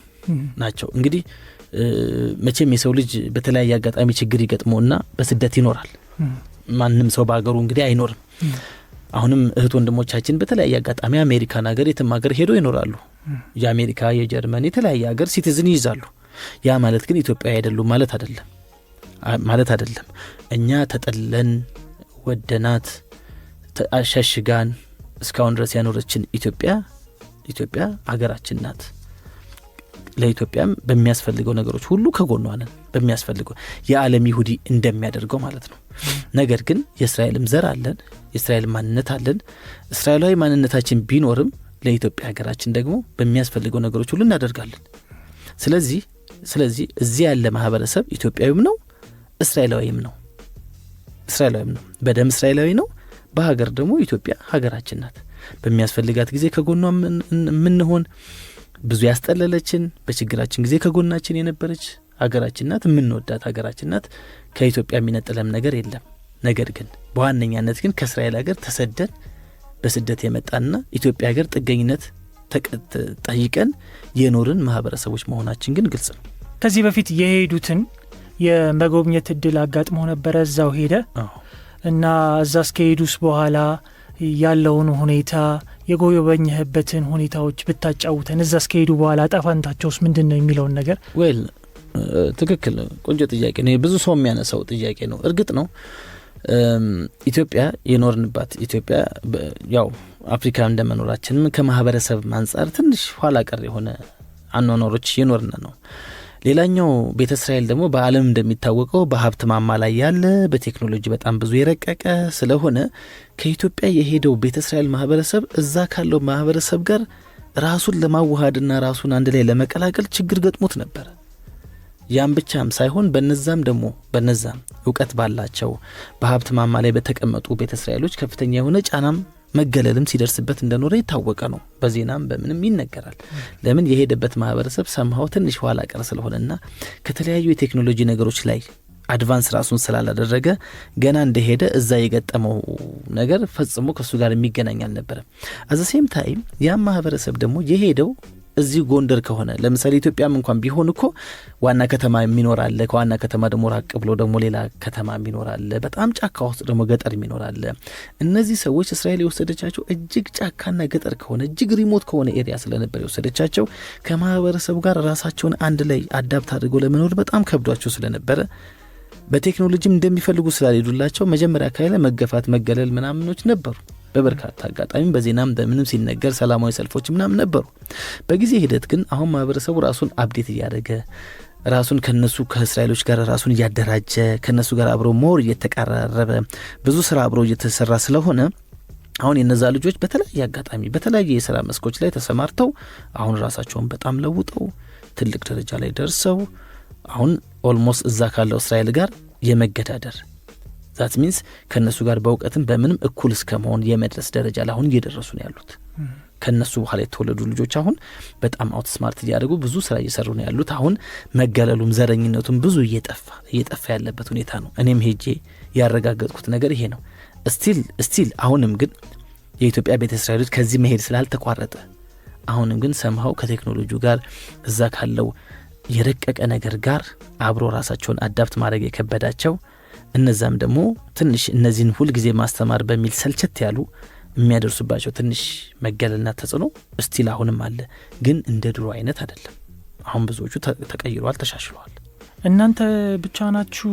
ናቸው። እንግዲህ መቼም የሰው ልጅ በተለያየ አጋጣሚ ችግር ይገጥመውና በስደት ይኖራል። ማንም ሰው በሀገሩ እንግዲህ አይኖርም። አሁንም እህት ወንድሞቻችን በተለያየ አጋጣሚ አሜሪካን ሀገር የትም ሀገር ሄዶ ይኖራሉ። የአሜሪካ፣ የጀርመን የተለያየ ሀገር citizen ይይዛሉ። ያ ማለት ግን ኢትዮጵያዊ አይደሉም ማለት አይደለም። እኛ ተጠለን ወደናት ሸሽጋን እስካሁን ድረስ ያኖረችን ኢትዮጵያ ሀገራችን ናት። ለኢትዮጵያም በሚያስፈልገው ነገሮች ሁሉ ከጎኗ ነን። በሚያስፈልገው የዓለም ይሁዲ እንደሚያደርገው ማለት ነው። ነገር ግን የእስራኤልም ዘር አለን፣ የእስራኤል ማንነት አለን። እስራኤላዊ ማንነታችን ቢኖርም ለኢትዮጵያ ሀገራችን ደግሞ በሚያስፈልገው ነገሮች ሁሉ እናደርጋለን። ስለዚህ እዚህ ያለ ማህበረሰብ ኢትዮጵያዊም ነው፣ እስራኤላዊም ነው። እስራኤላዊም ነው፣ በደም እስራኤላዊ ነው። በሀገር ደግሞ ኢትዮጵያ ሀገራችን ናት። በሚያስፈልጋት ጊዜ ከጎኗ የምንሆን፣ ብዙ ያስጠለለችን፣ በችግራችን ጊዜ ከጎናችን የነበረች ሀገራችን ናት። የምንወዳት ሀገራችን ናት። ከኢትዮጵያ የሚነጥለም ነገር የለም። ነገር ግን በዋነኛነት ግን ከእስራኤል ሀገር ተሰደን በስደት የመጣንና ኢትዮጵያ ሀገር ጥገኝነት ጠይቀን የኖርን ማህበረሰቦች መሆናችን ግን ግልጽ ነው። ከዚህ በፊት የሄዱትን የመጎብኘት እድል አጋጥሞ ነበረ? እዛው ሄደ እና እዛ እስከሄዱስ በኋላ ያለውን ሁኔታ፣ የጎበኘህበትን ሁኔታዎች ብታጫውተን፣ እዛ እስከሄዱ በኋላ እጣ ፈንታቸውስ ምንድን ነው የሚለውን ነገር። Well፣ ትክክል፣ ቆንጆ ጥያቄ ነው። ብዙ ሰው የሚያነሳው ጥያቄ ነው። እርግጥ ነው ኢትዮጵያ የኖርንባት ኢትዮጵያ ያው አፍሪካ እንደመኖራችንም ከማህበረሰብ አንጻር ትንሽ ኋላ ቀር የሆነ አኗኗሮች የኖርን ነው። ሌላኛው ቤተ እስራኤል ደግሞ በዓለም እንደሚታወቀው በሀብት ማማ ላይ ያለ፣ በቴክኖሎጂ በጣም ብዙ የረቀቀ ስለሆነ ከኢትዮጵያ የሄደው ቤተ እስራኤል ማህበረሰብ እዛ ካለው ማህበረሰብ ጋር ራሱን ለማዋሃድና ራሱን አንድ ላይ ለመቀላቀል ችግር ገጥሞት ነበር። ያም ብቻም ሳይሆን በነዛም ደግሞ በነዛም እውቀት ባላቸው በሀብት ማማ ላይ በተቀመጡ ቤተ እስራኤሎች ከፍተኛ የሆነ ጫናም መገለልም ሲደርስበት እንደኖረ የታወቀ ነው። በዜናም በምንም ይነገራል። ለምን የሄደበት ማህበረሰብ somehow ትንሽ ኋላ ቀር ስለሆነና ከተለያዩ የቴክኖሎጂ ነገሮች ላይ advance ራሱን ስላላደረገ ገና እንደሄደ እዛ የገጠመው ነገር ፈጽሞ ከእሱ ጋር የሚገናኝ አልነበረም። At the same time ያም ማህበረሰብ ደግሞ የሄደው እዚህ ጎንደር ከሆነ፣ ለምሳሌ ኢትዮጵያም እንኳን ቢሆን እኮ ዋና ከተማ የሚኖር አለ። ከዋና ከተማ ደግሞ ራቅ ብሎ ደግሞ ሌላ ከተማ የሚኖር አለ። በጣም ጫካ ውስጥ ደግሞ ገጠር የሚኖር አለ። እነዚህ ሰዎች እስራኤል የወሰደቻቸው እጅግ ጫካና ገጠር ከሆነ፣ እጅግ remote ከሆነ area ስለነበር የወሰደቻቸው ከማህበረሰቡ ጋር ራሳቸውን አንድ ላይ adapt አድርገው ለመኖር በጣም ከብዷቸው ስለነበረ፣ በቴክኖሎጂም እንደሚፈልጉ ስላልሄዱላቸው መጀመሪያ አካባቢ ላይ መገፋት፣ መገለል ምናምኖች ነበሩ። በበርካታ አጋጣሚ በዜናም በምንም ሲነገር ሰላማዊ ሰልፎች ምናምን ነበሩ። በጊዜ ሂደት ግን አሁን ማህበረሰቡ ራሱን update እያደረገ፣ ራሱን ከነሱ ከእስራኤሎች ጋር ራሱን እያደራጀ፣ ከነሱ ጋር አብሮ more እየተቀራረበ፣ ብዙ ስራ አብሮ እየተሰራ ስለሆነ አሁን የነዛ ልጆች በተለያየ አጋጣሚ በተለያየ የስራ መስኮች ላይ ተሰማርተው አሁን ራሳቸውን በጣም ለውጠው ትልቅ ደረጃ ላይ ደርሰው አሁን almost እዛ ካለው እስራኤል ጋር የመገዳደር፣ that means ከእነሱ ጋር በእውቀትም በምንም እኩል እስከ መሆን የመድረስ ደረጃ ላይ አሁን እየደረሱ ነው ያሉት። ከእነሱ በኋላ የተወለዱ ልጆች አሁን በጣም outsmart እያደረጉ ብዙ ስራ እየሰሩ ነው ያሉት። አሁን መገለሉም ዘረኝነቱም ብዙ እየጠፋ እየጠፋ ያለበት ሁኔታ ነው። እኔም ሄጄ ያረጋገጥኩት ነገር ይሄ ነው። Still አሁንም ግን የኢትዮጵያ ቤተ እስራኤሎች ከዚህ መሄድ ስላልተቋረጠ አሁንም ግን somehow ከቴክኖሎጂው ጋር እዛ ካለው የረቀቀ ነገር ጋር አብሮ ራሳቸውን adapt ማድረግ የከበዳቸው፣ እነዛም ደግሞ ትንሽ እነዚህን ሁልጊዜ ማስተማር በሚል ሰልቸት ያሉ የሚያደርሱባቸው ትንሽ መገለልና ተጽዕኖ still አሁንም አለ፣ ግን እንደ ድሮ አይነት አይደለም። አሁን ብዙዎቹ ተቀይረዋል፣ ተሻሽለዋል። እናንተ ብቻ ናችሁ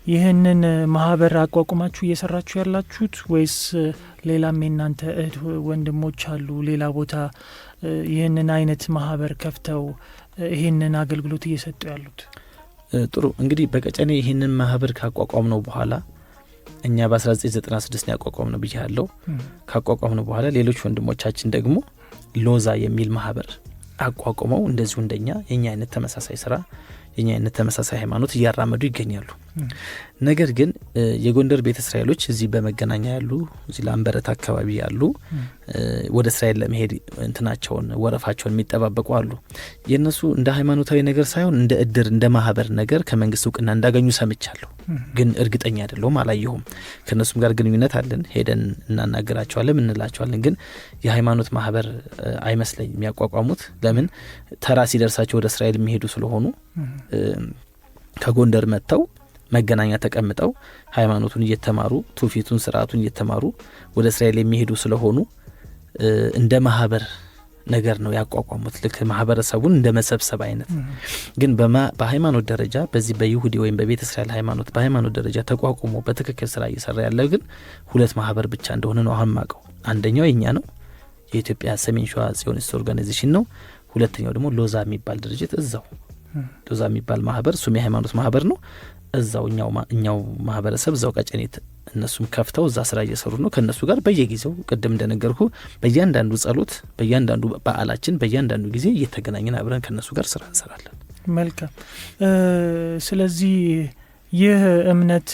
ይህንን ማህበር አቋቁማችሁ እየሰራችሁ ያላችሁት ወይስ ሌላም የእናንተ እህት ወንድሞች አሉ ሌላ ቦታ ይህንን አይነት ማህበር ከፍተው ይህንን አገልግሎት እየሰጡ ያሉት? ጥሩ፣ እንግዲህ በቀጨኔ ይህንን ማህበር ካቋቋም ነው በኋላ፣ እኛ በ1996 ነው ያቋቋም ነው ብያለሁ። ካቋቋም ነው በኋላ ሌሎች ወንድሞቻችን ደግሞ ሎዛ የሚል ማህበር አቋቁመው እንደዚሁ እንደኛ የኛ አይነት ተመሳሳይ ስራ፣ የኛ አይነት ተመሳሳይ ሃይማኖት እያራመዱ ይገኛሉ። ነገር ግን የጎንደር ቤተ እስራኤሎች እዚህ በመገናኛ ያሉ፣ እዚህ ላምበረት አካባቢ ያሉ፣ ወደ እስራኤል ለመሄድ እንትናቸውን ወረፋቸውን የሚጠባበቁ አሉ። የእነሱ እንደ ሃይማኖታዊ ነገር ሳይሆን እንደ እድር፣ እንደ ማህበር ነገር ከመንግስት እውቅና እንዳገኙ ሰምቻለሁ። ግን እርግጠኛ አይደለሁም፣ አላየሁም። ከእነሱም ጋር ግንኙነት አለን፣ ሄደን እናናገራቸዋለን፣ እንላቸዋለን። ግን የሃይማኖት ማህበር አይመስለኝም ያቋቋሙት። ለምን፣ ተራ ሲደርሳቸው ወደ እስራኤል የሚሄዱ ስለሆኑ ከጎንደር መጥተው መገናኛ ተቀምጠው ሃይማኖቱን እየተማሩ፣ ትውፊቱን፣ ስርዓቱን እየተማሩ ወደ እስራኤል የሚሄዱ ስለሆኑ እንደ ማህበር ነገር ነው ያቋቋሙት። ልክ ማህበረሰቡን እንደ መሰብሰብ አይነት። ግን በሃይማኖት ደረጃ በዚህ በይሁዲ ወይም በቤተ እስራኤል ሃይማኖት በሃይማኖት ደረጃ ተቋቁሞ በትክክል ስራ እየሰራ ያለ ግን ሁለት ማህበር ብቻ እንደሆነ ነው አሁን ማቀው። አንደኛው የኛ ነው፣ የኢትዮጵያ ሰሜን ሸዋ Zionist Organization ነው። ሁለተኛው ደግሞ ሎዛ የሚባል ድርጅት፣ እዛው ሎዛ የሚባል ማህበር፣ እሱም የሃይማኖት ማህበር ነው። እዛው እኛው ማህበረሰብ እዛው ቀጨኔ እነሱም ከፍተው እዛ ስራ እየሰሩ ነው። ከእነሱ ጋር በየጊዜው ቅድም እንደነገርኩ በእያንዳንዱ ጸሎት፣ በእያንዳንዱ በዓላችን፣ በእያንዳንዱ ጊዜ እየተገናኘን አብረን ከእነሱ ጋር ስራ እንሰራለን። መልካም። ስለዚህ ይህ እምነት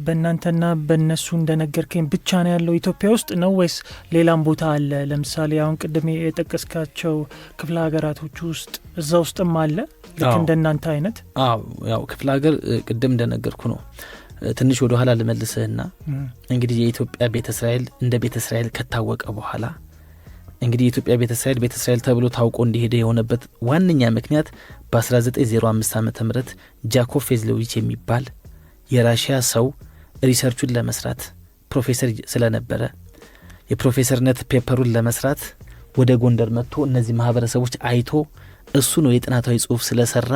በእናንተና በእነሱ እንደነገርከኝ ብቻ ነው ያለው ኢትዮጵያ ውስጥ ነው ወይስ ሌላም ቦታ አለ? ለምሳሌ አሁን ቅድም የጠቀስካቸው ክፍለ ሀገራቶች ውስጥ፣ እዛ ውስጥም አለ ልክ እንደናንተ አይነት? አዎ፣ ያው ክፍለ ሀገር ቅድም እንደነገርኩ ነው። ትንሽ ወደ ኋላ ልመልስህና እንግዲህ የኢትዮጵያ ቤተ እስራኤል እንደ ቤተ እስራኤል ከታወቀ በኋላ፣ እንግዲህ የኢትዮጵያ ቤተ እስራኤል ቤተ እስራኤል ተብሎ ታውቆ እንዲሄደ የሆነበት ዋነኛ ምክንያት በ1905 ዓ ም ጃኮብ ፌዝሎቪች የሚባል የራሽያ ሰው research ኡን ለመስራት፣ ፕሮፌሰር ስለነበረ የፕሮፌሰርነት paper ኡን ለመስራት ወደ ጎንደር መጥቶ እነዚህ ማህበረሰቦች አይቶ እሱ ነው የጥናታዊ ጽሁፍ ስለሰራ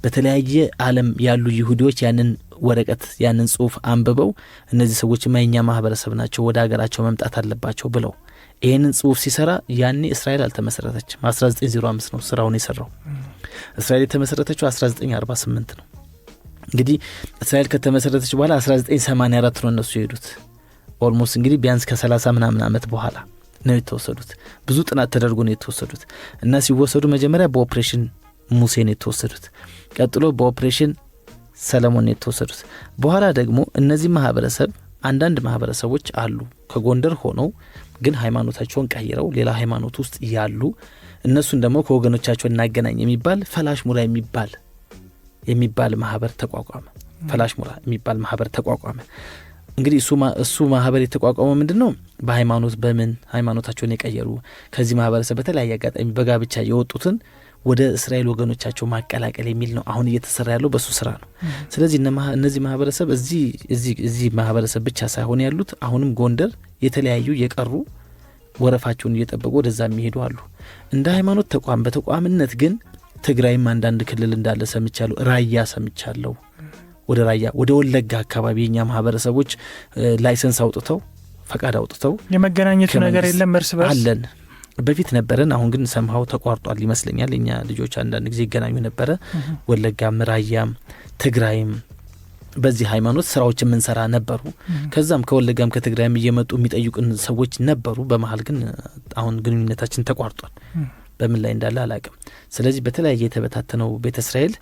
በተለያየ ዓለም ያሉ ይሁዲዎች ያንን ወረቀት፣ ያንን ጽሁፍ አንብበው እነዚህ ሰዎችማ የኛ ማህበረሰብ ናቸው፣ ወደ ሀገራቸው መምጣት አለባቸው ብለው ይህንን ጽሁፍ ሲሰራ ያኔ እስራኤል አልተመሰረተችም። 1905 ነው ስራውን የሰራው። እስራኤል የተመሰረተችው 1948 ነው። እንግዲህ እስራኤል ከተመሰረተች በኋላ 1984 ነው እነሱ የሄዱት። Almost እንግዲህ ቢያንስ ከ30 ምናምን ዓመት በኋላ ነው የተወሰዱት። ብዙ ጥናት ተደርጎ ነው የተወሰዱት እና ሲወሰዱ መጀመሪያ በኦፕሬሽን ሙሴ ነው የተወሰዱት። ቀጥሎ በኦፕሬሽን ሰለሞን ነው የተወሰዱት። በኋላ ደግሞ እነዚህ ማህበረሰብ፣ አንዳንድ ማህበረሰቦች አሉ ከጎንደር ሆነው ግን ሃይማኖታቸውን ቀይረው ሌላ ሃይማኖት ውስጥ ያሉ፣ እነሱን ደግሞ ከወገኖቻቸው እናገናኝ የሚባል ፈላሽ ሙራ የሚባል ማህበር ተቋቋመ። ፈላሽ ሙራ የሚባል ማህበር ተቋቋመ። እንግዲህ እሱ ማህበር የተቋቋመው ምንድን ነው? በሃይማኖት በምን ሃይማኖታቸውን የቀየሩ፣ ከዚህ ማህበረሰብ በተለያየ አጋጣሚ በጋብቻ የወጡትን ወደ እስራኤል ወገኖቻቸው ማቀላቀል የሚል ነው። አሁን እየተሰራ ያለው በሱ ስራ ነው። ስለዚህ እነዚህ ማህበረሰብ እዚህ ማህበረሰብ ብቻ ሳይሆን ያሉት አሁንም ጎንደር የተለያዩ የቀሩ ወረፋቸውን እየጠበቁ ወደዛ የሚሄዱ አሉ። እንደ ሃይማኖት ተቋም በተቋምነት ግን ትግራይም አንዳንድ ክልል እንዳለ ሰምቻለሁ። ራያ ሰምቻለሁ። ወደ ራያ፣ ወደ ወለጋ አካባቢ የኛ ማህበረሰቦች license አውጥተው፣ ፈቃድ አውጥተው የመገናኘቱ ነገር የለም እርስ በርስ? አለን፣ በፊት ነበረን። አሁን ግን somehow ተቋርጧል ይመስለኛል። የኛ ልጆች አንዳንድ ጊዜ ይገናኙ ነበረ። ወለጋም፣ ራያም፣ ትግራይም በዚህ ሃይማኖት ስራዎች የምንሰራ ነበሩ። ከዛም ከወለጋም ከትግራይም እየመጡ የሚጠይቁን ሰዎች ነበሩ። በመሀል ግን አሁን ግንኙነታችን ተቋርጧል። በምን ላይ እንዳለ አላቅም። ስለዚህ በተለያየ የተበታተነው ቤተ እስራኤል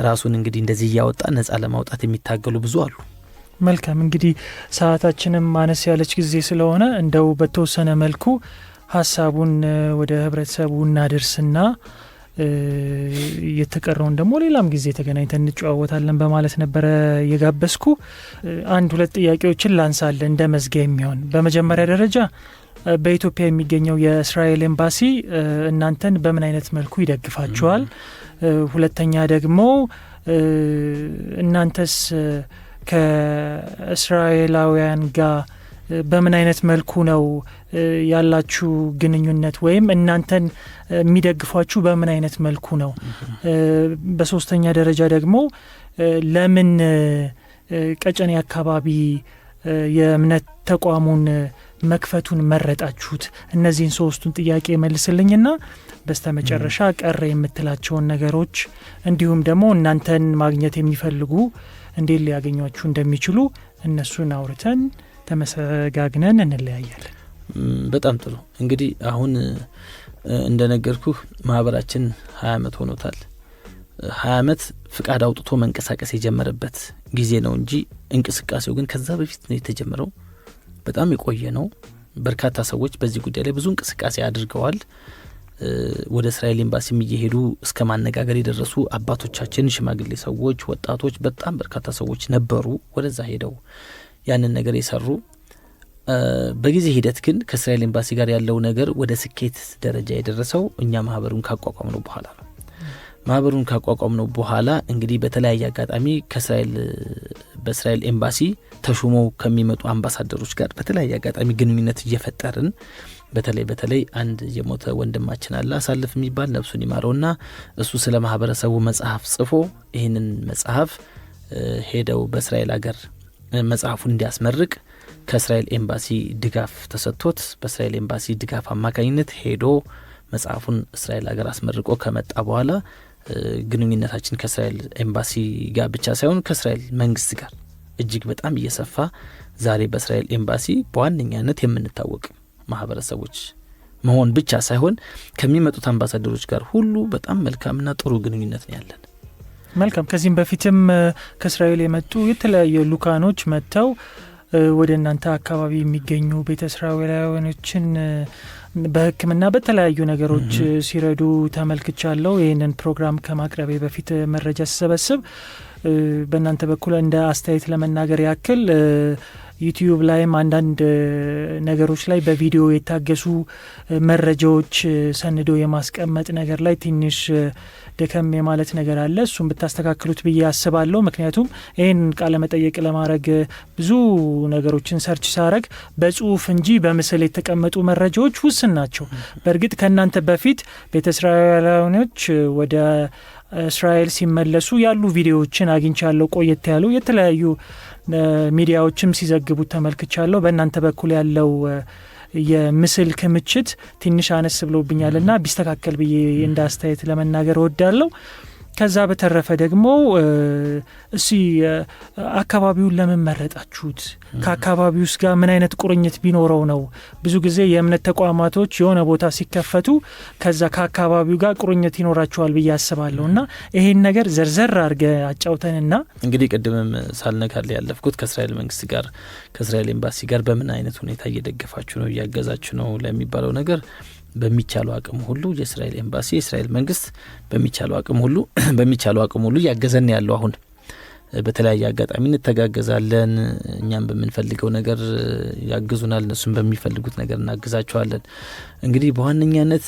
ራሱን እንግዲህ እንደዚህ እያወጣ ነጻ ለማውጣት የሚታገሉ ብዙ አሉ። መልካም፣ እንግዲህ ሰዓታችንም አነስ ያለች ጊዜ ስለሆነ እንደው በተወሰነ መልኩ ሀሳቡን ወደ ህብረተሰቡ እናደርስና የተቀረውን ደግሞ ሌላም ጊዜ ተገናኝተን እንጨዋወታለን በማለት ነበረ የጋበዝኩ። አንድ ሁለት ጥያቄዎችን ላንሳለ እንደ መዝጊያ የሚሆን። በመጀመሪያ ደረጃ በኢትዮጵያ የሚገኘው የእስራኤል ኤምባሲ እናንተን በምን አይነት መልኩ ይደግፋችኋል? ሁለተኛ ደግሞ እናንተስ ከእስራኤላውያን ጋር በምን አይነት መልኩ ነው ያላችሁ ግንኙነት ወይም እናንተን የሚደግፏችሁ በምን አይነት መልኩ ነው? በሶስተኛ ደረጃ ደግሞ ለምን ቀጨኔ አካባቢ የእምነት ተቋሙን መክፈቱን መረጣችሁት? እነዚህን ሶስቱን ጥያቄ መልስልኝና በስተመጨረሻ ቀረ የምትላቸውን ነገሮች እንዲሁም ደግሞ እናንተን ማግኘት የሚፈልጉ እንዴት ሊያገኟችሁ እንደሚችሉ እነሱን አውርተን ተመሰጋግነን እንለያያለን። በጣም ጥሩ። እንግዲህ አሁን እንደነገርኩህ ማህበራችን 20 ዓመት ሆኖታል። 20 ዓመት ፍቃድ አውጥቶ መንቀሳቀስ የጀመረበት ጊዜ ነው እንጂ እንቅስቃሴው ግን ከዛ በፊት ነው የተጀመረው። በጣም የቆየ ነው። በርካታ ሰዎች በዚህ ጉዳይ ላይ ብዙ እንቅስቃሴ አድርገዋል። ወደ እስራኤል ኤምባሲም እየሄዱ እስከ ማነጋገር የደረሱ አባቶቻችን፣ ሽማግሌ ሰዎች፣ ወጣቶች፣ በጣም በርካታ ሰዎች ነበሩ ወደዛ ሄደው ያንን ነገር የሰሩ። በጊዜ ሂደት ግን ከእስራኤል ኤምባሲ ጋር ያለው ነገር ወደ ስኬት ደረጃ የደረሰው እኛ ማህበሩን ካቋቋምነው በኋላ ነው። ማህበሩን ካቋቋምነው በኋላ እንግዲህ በተለያየ አጋጣሚ በእስራኤል ኤምባሲ ተሹመው ከሚመጡ አምባሳደሮች ጋር በተለያየ አጋጣሚ ግንኙነት እየፈጠርን በተለይ አንድ የሞተ ወንድማችን አለ አሳልፍ የሚባል ነፍሱን ይማረውና እሱ ስለ ማህበረሰቡ መጽሐፍ ጽፎ ይህንን መጽሐፍ ሄደው በእስራኤል ሀገር መጽሐፉን እንዲያስመርቅ ከእስራኤል ኤምባሲ ድጋፍ ተሰጥቶት በእስራኤል ኤምባሲ ድጋፍ አማካኝነት ሄዶ መጽሐፉን እስራኤል ሀገር አስመርቆ ከመጣ በኋላ ግንኙነታችን ከእስራኤል ኤምባሲ ጋር ብቻ ሳይሆን ከእስራኤል መንግስት ጋር እጅግ በጣም እየሰፋ ዛሬ በእስራኤል ኤምባሲ በዋነኛነት የምንታወቅ ማህበረሰቦች መሆን ብቻ ሳይሆን ከሚመጡት አምባሳደሮች ጋር ሁሉ በጣም መልካምና ጥሩ ግንኙነት ነው ያለን። መልካም። ከዚህም በፊትም ከእስራኤል የመጡ የተለያዩ ልኡካኖች መጥተው ወደ እናንተ አካባቢ የሚገኙ ቤተ እስራኤላውያኖችን በሕክምና በተለያዩ ነገሮች ሲረዱ ተመልክቻለሁ። ይህንን ፕሮግራም ከማቅረቤ በፊት መረጃ ስሰበስብ በእናንተ በኩል እንደ አስተያየት ለመናገር ያክል ዩቲዩብ ላይም አንዳንድ ነገሮች ላይ በቪዲዮ የታገሱ መረጃዎች ሰንዶ የማስቀመጥ ነገር ላይ ትንሽ ደከም የማለት ነገር አለ። እሱም ብታስተካክሉት ብዬ አስባለሁ። ምክንያቱም ይህን ቃለ መጠየቅ ለማድረግ ብዙ ነገሮችን search ሳረግ በጽሁፍ እንጂ በምስል የተቀመጡ መረጃዎች ውስን ናቸው። በእርግጥ ከእናንተ በፊት ቤተ እስራኤላውያኖች ወደ እስራኤል ሲመለሱ ያሉ ቪዲዮዎችን አግኝቻለሁ። ቆየት ያሉ የተለያዩ ሚዲያዎችም ሲዘግቡት ተመልክቻለሁ። በእናንተ በኩል ያለው የምስል ክምችት ትንሽ አነስ ብሎብኛልና ቢስተካከል ብዬ እንደ አስተያየት ለመናገር እወዳለሁ። ከዛ በተረፈ ደግሞ እስኪ አካባቢውን ለምን መረጣችሁት? ከአካባቢውስ ጋር ምን አይነት ቁርኝት ቢኖረው ነው? ብዙ ጊዜ የእምነት ተቋማቶች የሆነ ቦታ ሲከፈቱ ከዛ ከአካባቢው ጋር ቁርኝት ይኖራቸዋል ብዬ አስባለሁ እና ይሄን ነገር ዘርዘር አድርገህ አጫውተንና እንግዲህ ቅድምም ሳልነካል ያለፍኩት ከእስራኤል መንግስት ጋር ከእስራኤል ኤምባሲ ጋር በምን አይነት ሁኔታ እየደገፋችሁ ነው እያገዛችሁ ነው ለሚባለው ነገር በሚቻለው አቅም ሁሉ የእስራኤል ኤምባሲ የእስራኤል መንግስት በሚቻለው አቅም ሁሉ በሚቻለው አቅም ሁሉ ያገዘን ያለው አሁን በተለያየ አጋጣሚ እንተጋገዛለን። እኛም በምንፈልገው ነገር ያግዙናል፣ እነሱም በሚፈልጉት ነገር እናግዛቸዋለን። እንግዲህ በዋነኛነት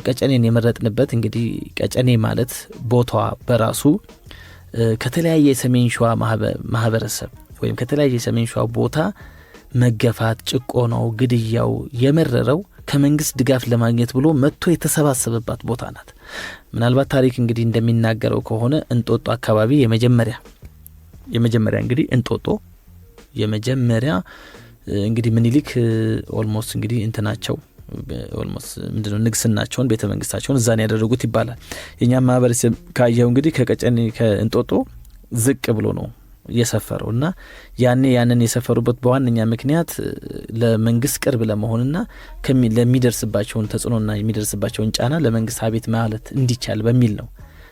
ቀጨኔን የመረጥንበት እንግዲህ ቀጨኔ ማለት ቦታዋ በራሱ ከተለያየ የሰሜን ሸዋ ማህበረሰብ ወይም ከተለያየ የሰሜን ሸዋ ቦታ መገፋት፣ ጭቆናው፣ ግድያው የመረረው ከመንግስት ድጋፍ ለማግኘት ብሎ መጥቶ የተሰባሰበባት ቦታ ናት። ምናልባት ታሪክ እንግዲህ እንደሚናገረው ከሆነ እንጦጦ አካባቢ የመጀመሪያ እንግዲህ እንጦጦ የመጀመሪያ እንግዲህ ምኒልክ almost እንግዲህ እንትናቸው almost ምንድነው ንግስናቸውን ቤተ መንግስታቸውን እዛ ነው ያደረጉት ይባላል። የኛ ማህበረሰብ ካየው እንግዲህ ከቀጨኔ ከእንጦጦ ዝቅ ብሎ ነው የሰፈረው እና ያንን የሰፈሩበት በዋነኛ ምክንያት ለመንግስት ቅርብ ለመሆንና ለሚደርስባቸውን ተጽዕኖና የሚደርስባቸውን ጫና ለመንግስት አቤት ማለት እንዲቻል በሚል ነው።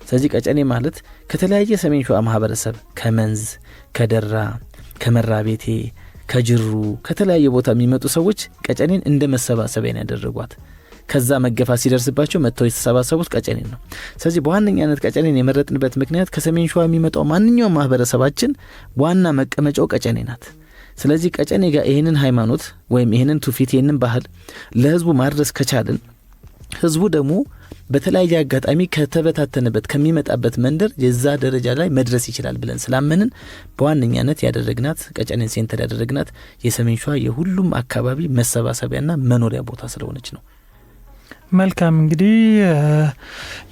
ስለዚህ ቀጨኔ ማለት ከተለያየ ሰሜን ሸዋ ማህበረሰብ ከመንዝ፣ ከደራ፣ ከመራቤቴ፣ ከጅሩ ከተለያየ ቦታ የሚመጡ ሰዎች ቀጨኔን እንደ መሰባሰቢያ ነው ያደረጓት። ከዛ መገፋት ሲደርስባቸው መጥተው የተሰባሰቡት ቀጨኔን ነው። ስለዚህ በዋነኛነት ቀጨኔን የመረጥንበት ምክንያት ከሰሜን ሸዋ የሚመጣው ማንኛውም ማህበረሰባችን ዋና መቀመጫው ቀጨኔ ናት። ስለዚህ ቀጨኔ ጋር ይሄንን ሃይማኖት ወይም ይሄንን ትውፊት ይሄንን ባህል ለህዝቡ ማድረስ ከቻልን ህዝቡ ደግሞ በተለያየ አጋጣሚ ከተበታተነበት ከሚመጣበት መንደር የዛ ደረጃ ላይ መድረስ ይችላል ብለን ስላመንን በዋነኛነት ያደረግናት ቀጨኔን center ያደረግናት የሰሜን ሸዋ የሁሉም አካባቢ መሰባሰቢያና መኖሪያ ቦታ ስለሆነች ነው። መልካም። እንግዲህ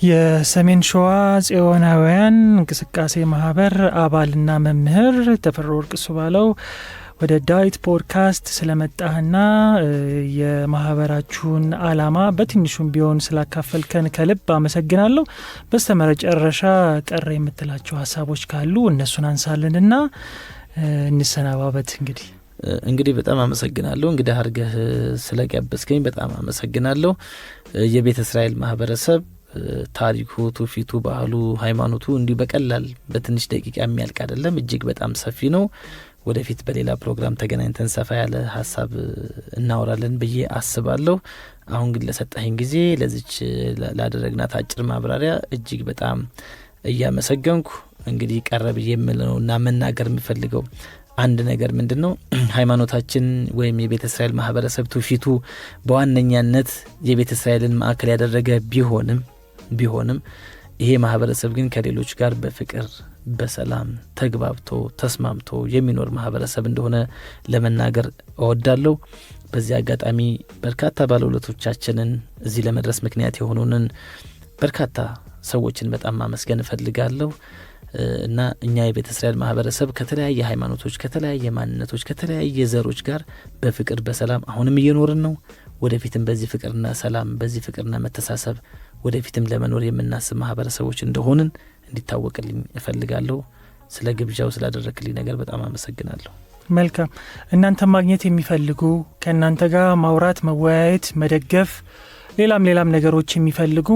የሰሜን ሸዋ ጽዮናውያን እንቅስቃሴ ማህበር አባልና መምህር ተፈራ ወርቅ እሱባለው ወደ ዳዊት ፖድካስት ስለመጣህና የማህበራችሁን አላማ በትንሹም ቢሆን ስላካፈልከን ከልብ አመሰግናለሁ። በስተመጨረሻ ቀረ የምትላቸው ሀሳቦች ካሉ እነሱን አንሳልንና እንሰናባበት። እንግዲህ በጣም አመሰግናለሁ። እንግዲህ አድርገህ ስለጋበዝከኝ በጣም አመሰግናለሁ። የቤተ እስራኤል ማህበረሰብ ታሪኩ፣ ትውፊቱ፣ ባህሉ፣ ሃይማኖቱ እንዲሁ በቀላል በትንሽ ደቂቃ የሚያልቅ አይደለም። እጅግ በጣም ሰፊ ነው። ወደፊት በሌላ ፕሮግራም ተገናኝተን ሰፋ ያለ ሀሳብ እናወራለን ብዬ አስባለሁ። አሁን ግን ለሰጠኸኝ ጊዜ፣ ለዚች ላደረግናት አጭር ማብራሪያ እጅግ በጣም እያመሰገንኩ፣ እንግዲህ ቀረ ብዬ የምለውና መናገር የምፈልገው አንድ ነገር ምንድን ነው? ሃይማኖታችን ወይም የቤተ እስራኤል ማህበረሰብ ትውፊቱ በዋነኛነት የቤተ እስራኤልን ማዕከል ያደረገ ቢሆንም ይሄ ማህበረሰብ ግን ከሌሎች ጋር በፍቅር፣ በሰላም ተግባብቶ ተስማምቶ የሚኖር ማህበረሰብ እንደሆነ ለመናገር እወዳለሁ። በዚህ አጋጣሚ በርካታ ባለውለቶቻችንን፣ እዚህ ለመድረስ ምክንያት የሆኑንን በርካታ ሰዎችን በጣም ማመስገን እፈልጋለሁ። እና እኛ የቤተ እስራኤል ማህበረሰብ ከተለያየ ሃይማኖቶች፣ ከተለያየ ማንነቶች፣ ከተለያየ ዘሮች ጋር በፍቅር፣ በሰላም አሁንም እየኖርን ነው። ወደፊትም በዚህ ፍቅርና ሰላም፣ በዚህ ፍቅርና መተሳሰብ ወደፊትም ለመኖር የምናስብ ማህበረሰቦች እንደሆንን እንዲታወቅልኝ እፈልጋለሁ። ስለ ግብዣው፣ ስላደረክልኝ ነገር በጣም አመሰግናለሁ። መልካም። እናንተ ማግኘት የሚፈልጉ፣ ከእናንተ ጋር ማውራት፣ መወያየት፣ መደገፍ፣ ሌላም ሌላም ነገሮች የሚፈልጉ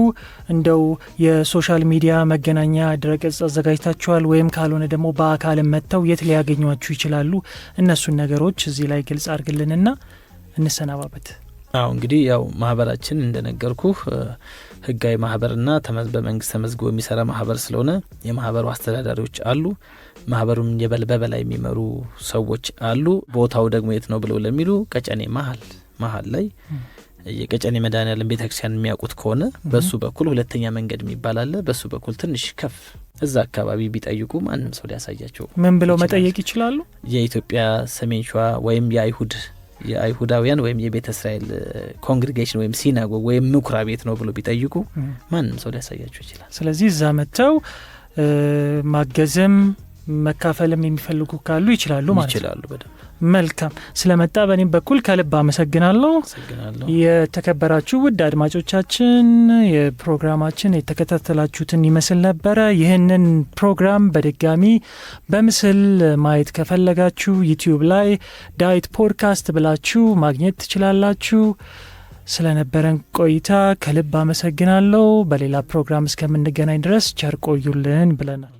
እንደው የ social media መገናኛ ድረገጽ አዘጋጅታችኋል ወይም ካልሆነ ደግሞ በአካልም መጥተው የት ሊያገኟችሁ ይችላሉ? እነሱን ነገሮች እዚህ ላይ ግልጽ አድርግልንና እንሰናባበት። አዎ፣ እንግዲህ ያው ማህበራችን እንደነገርኩህ ህጋዊ ማህበርና በመንግስት ተመዝግቦ የሚሰራ ማህበር ስለሆነ የማህበሩ አስተዳዳሪዎች አሉ። ማህበሩን በበላይ የሚመሩ ሰዎች አሉ። ቦታው ደግሞ የት ነው ብለው ለሚሉ ቀጨኔ መሀል መሀል ላይ፣ የቀጨኔ መድኃኔዓለም ቤተክርስቲያን የሚያውቁት ከሆነ በሱ በኩል ሁለተኛ መንገድ የሚባል አለ። በሱ በኩል ትንሽ ከፍ እዛ አካባቢ ቢጠይቁ ማንም ሰው ሊያሳያቸው ምን ብለው መጠየቅ ይችላሉ? የኢትዮጵያ ሰሜን ሸዋ ወይም የአይሁዳውያን ወይም የቤተ እስራኤል congregation ወይም synagogue ወይም ምኩራብ ቤት ነው ብሎ ቢጠይቁ ማንም ሰው ሊያሳያቸው ይችላል። ስለዚህ እዛ መጥተው ማገዝም መካፈልም የሚፈልጉ ካሉ ይችላሉ ማለት ነው። ይችላሉ በደንብ። መልካም። ስለመጣ በእኔም በኩል ከልብ አመሰግናለሁ። አመሰግናለሁ። የተከበራችሁ ውድ አድማጮቻችን፣ የፕሮግራማችን የተከታተላችሁትን ይመስል ነበረ። ይህንን ፕሮግራም በድጋሚ በምስል ማየት ከፈለጋችሁ ዩቲዩብ ላይ ዳዊት ፖድካስት ብላችሁ ማግኘት ትችላላችሁ። ስለነበረን ቆይታ ከልብ አመሰግናለሁ። በሌላ ፕሮግራም እስከምንገናኝ ድረስ ቸር ቆዩልን ብለናል።